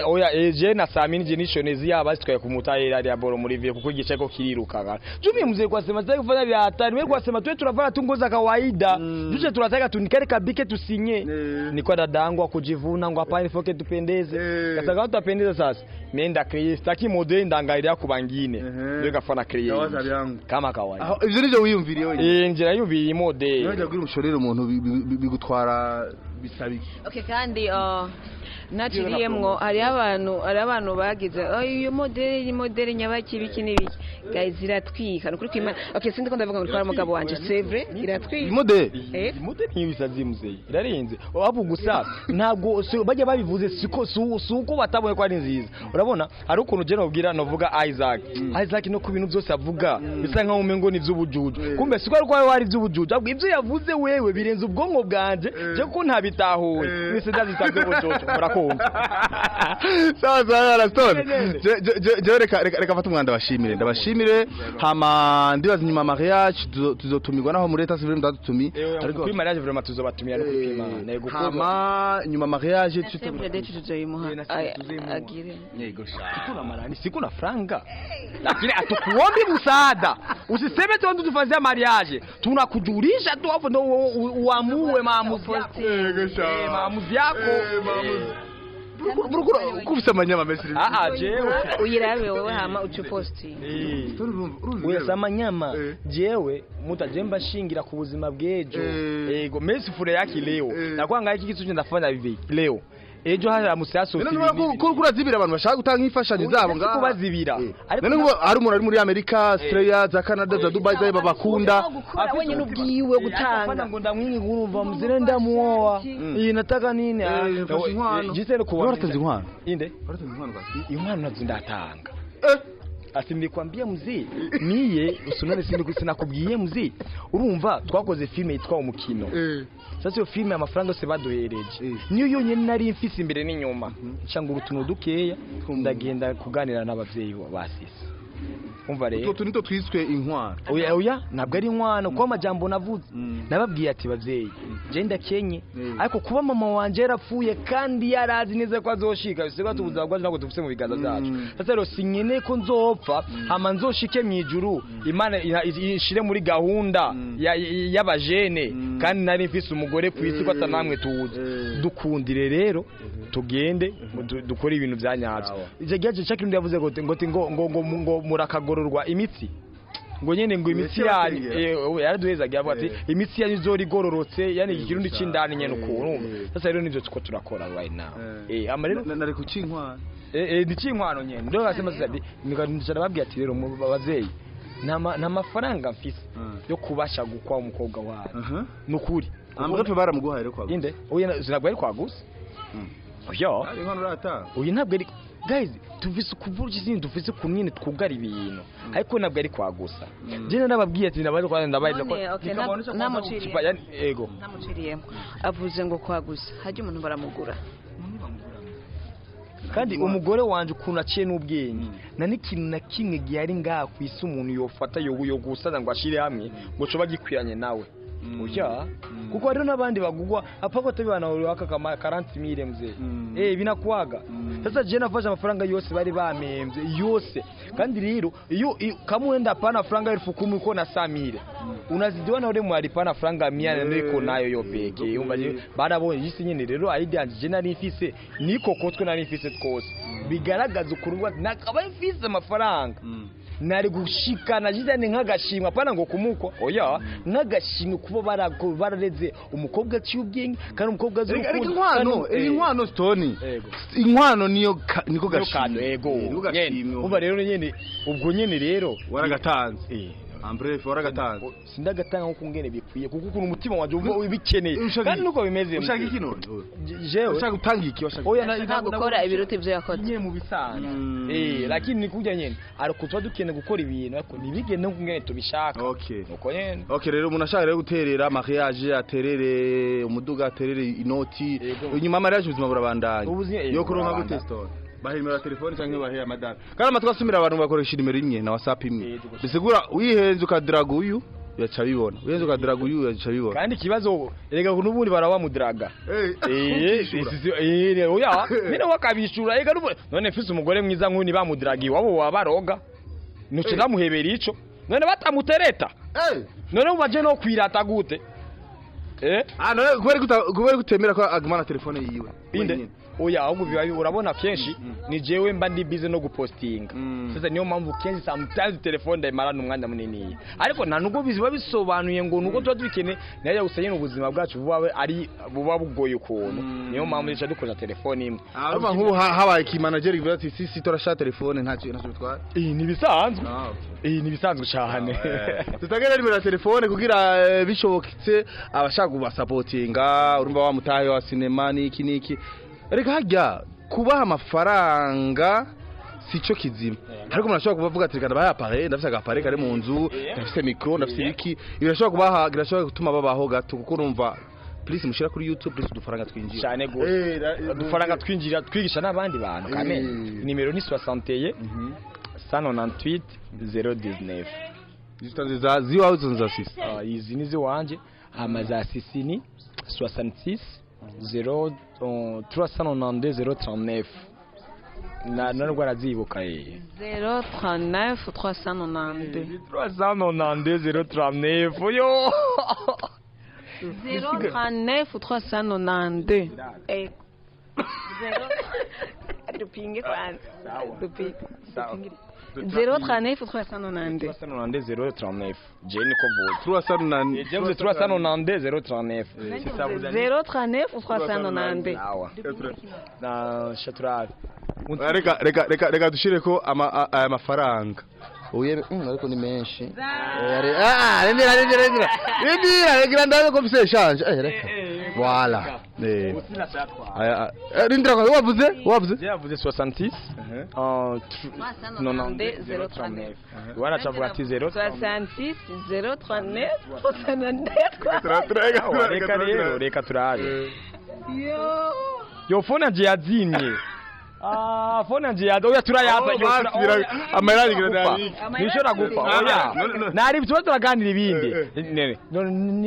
Oya, je na Sami nje nishonezi yaba zitwaye kumutahira ya boro muri vie kuko igice ko kiriruka. Jumi mzee kwa sema sasa kufanya vya hatari. Wewe kwa sema tuwe tunafanya tu nguo za kawaida. Tuje tunataka tunikare kabike tusinye. Ni kwa dadangu akujivuna ngo hapana foke tupendeze. Sasa kama tutapendeza sasa. Nenda create sitaki model ndangalia ku bangine. Ndio kafana create. Yawaza vyangu. Kama kawaida. Aho ivyo nivyo wiyumviriye wenyine? Eh, nje nayumviriye model. None kugira umushorere umuntu bigutwara bisaba iki? Okay, kandi naciriyemwo hari abantu bagize, "Oh, iyo modeli ni modeli nyabaki ibiki n'ibiki." Guys, iratwika ni ukuri kw'Imana. Okay, sindi ko ndavuga ngo twara umugabo wanje, c'est vrai, iratwika. Imode. Eh? Imode ntibisazi mzee, irarenze wabu gusa ntabwo bajya babivuze siko suko batabonye ko ari nziza. Urabona hari ukuntu je nobwira novuga Isaac, Isaac no ku bintu byose avuga bisa nkaho umengo ni ivy'ubujuju, kumbe siko ari ko ari ivy'ubujuju, ahubwo ivyo yavuze wewe birenze ubwonko bwanje je ko ntabitahuye bise ndazitabye ubujuju murakumva. Sawa sawa Raston. Je reka fata umwanda ndabashimire hama ndibaza inyuma mariage tuzotumirwa naho muri leta civile mudadutumi. Ariko kuri mariage vraiment tuzobatumira no kupima nego. Hama inyuma mariage Na simple date tuzoyimuha agire. Yego sha. Sikuna marani, sikuna franga, lakini hatukuombi msaada. Usiseme tu tufanyia mariage, tunakujulisha tu hapo ndo uamue maamuzi yako. Yego sha. Eh, maamuzi yako. Eh, maamuzi. Burukura kufisa amanyama menshi. Ah ah, jewe Uyirabe wowe hama uce posti. Uyasama nyama. Eh. Jewe mutajemba shingira ku buzima bw'ejo. Eh. Yego mesi fure yaki leo Eh. nakwanga iki kitu ndafanya hivi leo. Ejo haramutse hasohotse None ibintu ko kurazibira abantu bashaka gutanga imfashanyo zabo si ngaha. Kubazibira. Ariko None ngo hari umuntu ari muri Amerika, Australia, za Canada, za Dubai, za babakunda. Gukora wenyine ubwiwe gutanga. Afana ngo ndamwingi urumva mzee ndamuoa. Iyi nataka nini? Ah, Eh, mfashe inkwano. Jise kuwa. Waratanze inkwano? Inde? Waratanze inkwano basi. Inkwano nazo ndatanga. Ati nilikwambia mzee, niye usunane sinakubwiye mzee. Urumva twakoze filme yitwa Umukino. Sasa iyo filme amafaranga yose baduhereje. Niyo yonyene nari mfise imbere n'inyuma. Nca ngura utuntu dukeya ndagenda kuganira n'abavyeyi ba Sisi. Umva rero. Utwo tuntu nitwo twiswe inkwano. Oya oya, ntabwo ari inkwano kuko amajambo navuze nababwiye ati bavyeyi je ndakenye, ariko kuba mama wanje yarapfuye kandi yarazi neza ko azoshika bisiga tubuza bwacu ntabwo dufise mu biganza byacu. Sasa rero sinkeneye ko nzopfa hama nzoshike mu ijuru Imana ishire muri gahunda y'abajene kandi nari mfise umugore ku isi ko ata namwe tuzi. Dukundire rero tugende dukore ibintu bya nyabyo. Icyo gihe cya kirundi yavuze ngo ngo ngo ngo ngo murakagororwa imitsi, ngo nyene ngo imitsi yanyu yaraduhezaga yavuga ati imitsi yanyu izora igororotse, yani ikirundi c'indani nyene ukuntu. Sasa rero nivyo tuko turakora right now. Ama rero Nari kuki inkwano. Ni c'inkwano nyene ndio basema. Sasa nicara babwiye ati rero mu bavyeyi nta mafaranga mfise yo kubasha gukwa umukobwa wawe nukuri. Ambref baramuguhaye rero kwa. Inde? Oya, sinabwo ari kwagusa. Oya. Ari inkwano uratanga. Oya, ntabwo ari, guys, tuvise ukuvuga izindi dufise ukuntu nyine twugara ibintu, ariko ntabwo ari kwagusa. Je nababwiye ati ndabaye kwa ndabaye. None, okay, namuciriye. Ego. Namuciriyemo, avuze ngo kwaguza hajya umuntu baramugura. Kandi umugore wanje ukuntu aciye n'ubwenge, nta n'ikintu na kimwe gihari ngaha ku isi umuntu yofata yo gusaza ngo ashire hamwe ngo coba gikwiranye nawe. Oya, kuko hariho n'abandi bagugwa apfa ko atabibana waka kama 40 mille mzee, binakuaga. Sasa je nafashe amafaranga yose bari bamemvye yose, kandi rero iyo kama uenda pana franga 10,000 uko na 100,000 unazidiwa na ule mwalipana franga 100 niko nayo yo peke. Umva je barabonye isi nyene rero idea yanje je nari mfise niko kotwe nari mfise twose bigaragaza ukuntu nakaba mfise amafaranga nari gushikana jizane nk'agashimwe, apana ngo kumukwa, oya, nk'agashimwe kuba barareze umukobwa aciye ubwenge kandi umukobwa azi Ariko urukundo. inkwano, Kandi- inkwano Stone. Ego. Inkwano niyo niko Niyo gashimwe. kado, ego. Niko Nyene. gashimwe. Umva rero nyene ubwo nyene rero Waragatanze. Ambref waragatanze. Sindagatanga nkuko ngene bikwiye kuko ukuntu umutima wanje uba ubikeneye Ushaka kandi nuko bimeze. Ushaka iki none? Jewe Ushaka gutanga iki? Washaka. Oya, Ashaka gukora ibiruta ibyo yakoze. Nyene mu bisanzwe, lakini ni kurya nyene ariko tuba dukeneye gukora ibintu ariko ntibigende nkuko ngene tubishaka. Okay. Nuko nyene. Okay, rero umuntu ashaka rero guterera mariage, aterere umuduga, aterere inoti. Yego. Inyuma mariage ubuzima burabandanya. Ubuzima, Yo kuronka burabandanya. gute Stone? Bahe nimero ya telefone canke bahe amadata. Kandi amatwi asumira abantu bakoresha nimero imwe na WhatsApp imwe. Bisigura uyihenze ukadraga uyu yaca bibona. Uyihenze ukadraga uyu yaca bibona. Kandi ikibazo erega n'ubundi barabamudraga. Oya, nyine wakabishura ega n'ubu none mfise umugore mwiza nk'uyu ntibamudraga iwabo wabaroga nuce namuhebera ico none batamutereta none ubu baje no kwirata gute? Ah, none kubera kutemera ko agumana telefone yiwe. Inde? Wenyine. Oya, ahubwo biba urabona kenshi ni jewe mba ndi busy no gupostinga. Sasa niyo mpamvu kenshi sometimes telefone ndayimarana umwanya munini, ariko nta nubwo biba bisobanuye ngo nuko tuba tubikeneye nayo gusa nyine ubuzima bwacu buba ari buba bugoye ukuntu, niyo mpamvu duca dukoresha telefone imwe. Ah, urumva nk'ubu habaye ki manager ivuga ati sisi turashaka telefone ntacyo bitwara. Iyi ni ibisanzwe. Ah, okay. Iyi ni ibisanzwe cyane. Tutagera nimero ya telefone kugira bishoboketse abashaka kubasapotinga. Urumva wa mutahe wa sinema niki niki, reka hajya kubaha amafaranga sico kizima, ariko umuntu ashobora kubavuga ati reka ndabaha appareil, ndafise agappareil kari mu nzu, ndafise micro, ndafise ibiki, birashobora kubaha, birashobora gutuma babaho gato, kuko urumva please mushira kuri YouTube, please udufaranga twinjira. Cyane gose. Udufaranga twinjira twigisha n'abandi bantu kame. Nimero ni 61 198 019. Zitanze za ziwawe zo za sisi. Ah, izi ni ziwanje, hama za sisi ni 66 0 392 039 na narwo arazibuka. 039 392. 392 039 yo. 039 392. Zero. Dupinge kwanza. Dupinge. Sawa. Dupinge. 039 392. 392 039. Je niko vuze. 392. Je vuze 392 039. C'est ça, vous avez 039 392. Awa. Na shaturave. Reka reka reka reka dushireko aya mafaranga. Uye ariko ni menshi. Ah, rindira rindira rindira. Rindira reka ndabe ko mfise change. Eh reka. Voilà. Eh. Aya rindira ko wavuze? Wavuze? Je yavuze 66 92 039. Wala chavuga ati 0 66 039 392. Reka rero reka turabe. Yo. Yo phone yanje yazimye. Ah, phone yanje yazo oya turayaza. Oh, basi, amahera arigira ndayabika. Nishobora gupfa oya. Nari tuba turaganira ibindi. Nene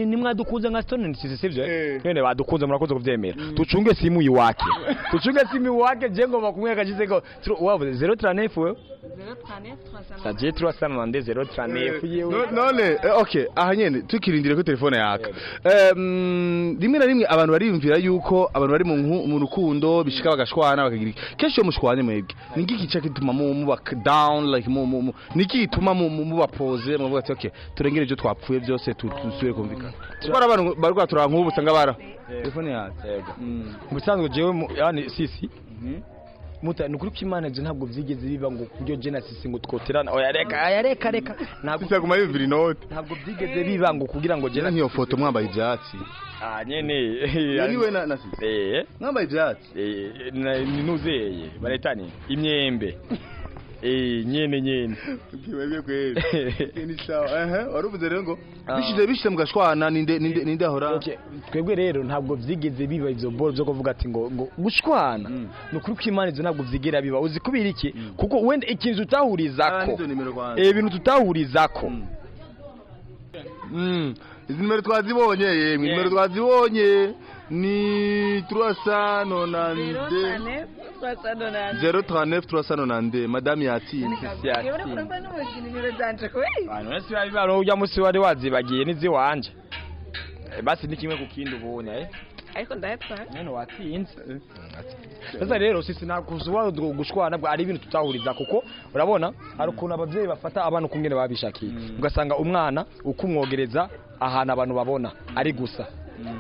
nimwadukunze nka Stone sisi sivyo? Nene badukunze murakoze kuvyemera. Tucunge simu iwake. Tucunge simu iwake je ngomba kumweka jize ko wavuze 039 wewe. 039 392. Saje 392 039 yewe. None okay, aha nyene tukirindire ko telefone yaka. Rimwe na rimwe abantu bariyumvira yuko abantu bari mu rukundo bishika bagashwana bakagira iki. Kenshi iyo mushwanye mwebwe niki gica gituma muba down like mu niki gituma muba pose muvuga ati okay turengere ibyo twapfuye byose tusubire kumvikana. Kuko hari abantu barwa turanka ubu usanga bara telefone yaka. Yego. Musanzwe jewe yani sisi muta nukuri ko Imana ivyo ntabwo vyigeze biba ngo kuryo je na sisi ngo twoterana oya reka oya reka reka ntabwo Sisi aguma yumvira inote. ntabwo vyigeze biba ngo kugira ngo je Jena na nk'iyo foto mwambaye ivyatsi. ah nyene Iyo niwe na sisi. Mwambaye ivyatsi. Nuzeye baretani imyembe nyene nyene Twebwe kweli. Ni sawa. Waruvuze rero ngo bishize bishize mugashwana ninde ninde ninde ahora. Okay, twebwe rero ntabwo vyigeze biba ivyo boro byo kuvuga ati ngo ngo gushwana nukuri ko Imana ivyo ntabwo vyigera biba uzi kubira iki kuko wenda ikintu tutahurizako Nizo nimero kwanza. Ibintu tutahurizako Izi nimero twazibonye yemwe nimero twazibonye ni 392 039 392. 039 392 madame yatsinze. Yewe urumva n'umuzi nimero zanje kweli. Abantu bose bari baro ujya musi wari wazibagiye n'iziwanje. Basi ni kimwe kukindi ubonye Ariko ndayatwara. Nyene watsinze. Sasa rero sisi nakuzuwa gushwana bwa ari ibintu tutahuriza kuko urabona hari ukuntu abavyeyi bafata abana ukungene babishakiye. Ugasanga umwana ukumwogereza ahantu abantu babona ari gusa.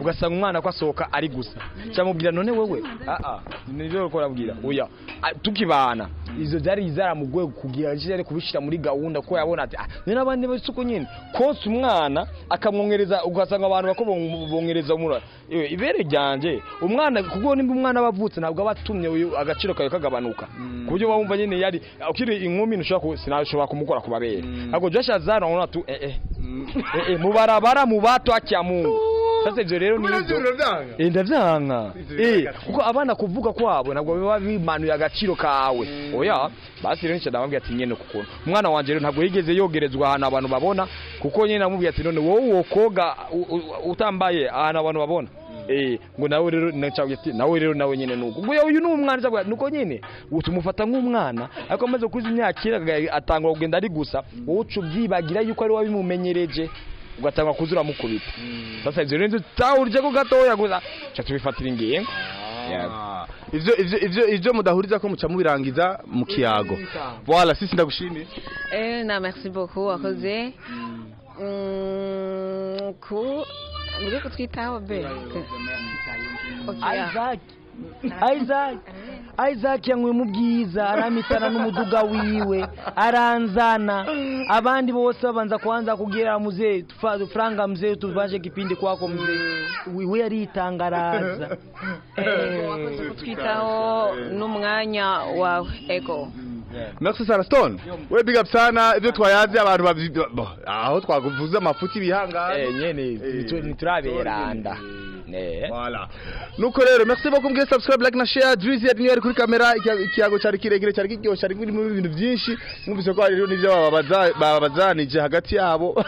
Ugasanga umwana ko asohoka ari gusa. Cyamubwira none wewe nivyo uko arabwira oya tukibana izo byari zaramugoye kugira yari kubishira muri gahunda ko yabona ati none abandi basuko nyine konsa umwana akamwongereza ugasanga abantu bako bongereza umura ibere ryanje umwana kuko nimba umwana bavutse ntabwo abatumye uyu agaciro kayo kagabanuka kubyo wumva nyine yari ukiri inkumi ntushobora sinashobora kumukora kubabere ahubwo Josh azana ubona tu mubarabara mubato akya Mungu. Sasa ivyo rero ni ndavyanga kuko abana kuvuga kwabo ntabwo biba bimanuye agaciro kawe oya basi rero nca ndamubwira ati nyene kukuntu umwana wanje rero ntabwo yigeze yogerezwa ahantu abantu babona kuko nyene namubwira ati none wowe wokoga utambaye ahantu abantu babona ngo nawe rero ati nawe rero nawe nyene nuko ngo uyu ni umwana cyangwa nuko nyene utumufata nk'umwana ariko amaze kuza imyaka atangura kugenda ari gusa wowe uca ubyibagira yuko ari wabimumenyereje ugatanga kuzura mukubita. Sasa ivyo rero tutahurije ko gatoya gusa cha tubifatira ingingo. Ivyo ivyo ivyo ivyo mudahuriza ko muca mubirangiza mu kiyago. Voilà sisi ndagushimiye. Na merci beaucoup wakoze. Ku muri kutwitaho be. Isaac Isaac Isaac yankuye mu bwiza aramitana n'umuduga wiwe aranzana abandi bose babanza kwanza kugira mzee franga mzee tubanje kipindi kwako mzee wiwe yaritangaraza. Wakoze kutwitaho n'umwanya wawe ego. Merci sana Stone. We big up sana ibyo twayaze abantu aho twakuvuze amafuti bihanga. Nyene nituraberanda. Voilà. Nuko rero merci beaucoup mbwe subscribe like na share. Drizzy yari niyo ari kuri kamera ikiyago cyari kirekire cyari kiryoshye cyari kirimo ibintu byinshi mwumvise ko hari n'ibyo babazanije hagati yabo.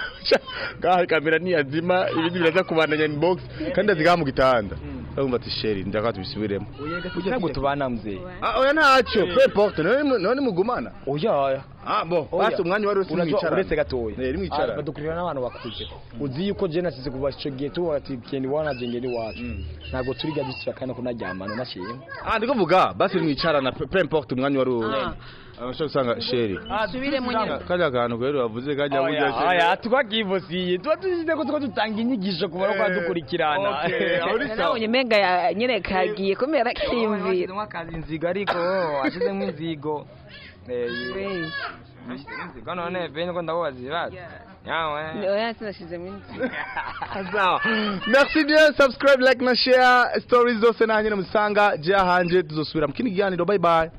Ngaha kamera ni yazima ibindi biraza kubandanya inbox kandi azigaha mu gitanda. Urumva ati sheri ndaka tubisubiremo. Ntabwo tubana mzee. Oya ntacyo peu importe none mugumana. Oya. Bon basi umwanya wari wose mwicara. Uretse gatoya. Mwicara. Badukurira n'abantu bakuze. Uzi yuko je nasize kuva ico gihe tuba ati kendi wana jenge ni wacu. Ntabwo turiga dusubira kandi kunaryamana nashimwe. Ndiko vuga basi mwicarana peu importe umwanya wari wose. Abashaka gusanga chéri. Subiremo nyine. Kajya kantu kweri wavuze kajya burya chéri. Oya, twakivosiye tuba tuzize ko tuba dutanga inyigisho ku bariko badukurikirana. Okay, aho ni sawa. Nabonye menga nyine kagiye kumera kiyumvira. Washyizemo akazi inzigo, ariko washyizemo inzigo. Washyizemo inzigo none bene ko ndakubaza ibibazo yawe. Oya, sinashizemo inzigo. Sawa. Merci bien, subscribe, like na share stories zose nanjye musanga je hanje, tuzosubira mu kindi kiganiro. Bye bye.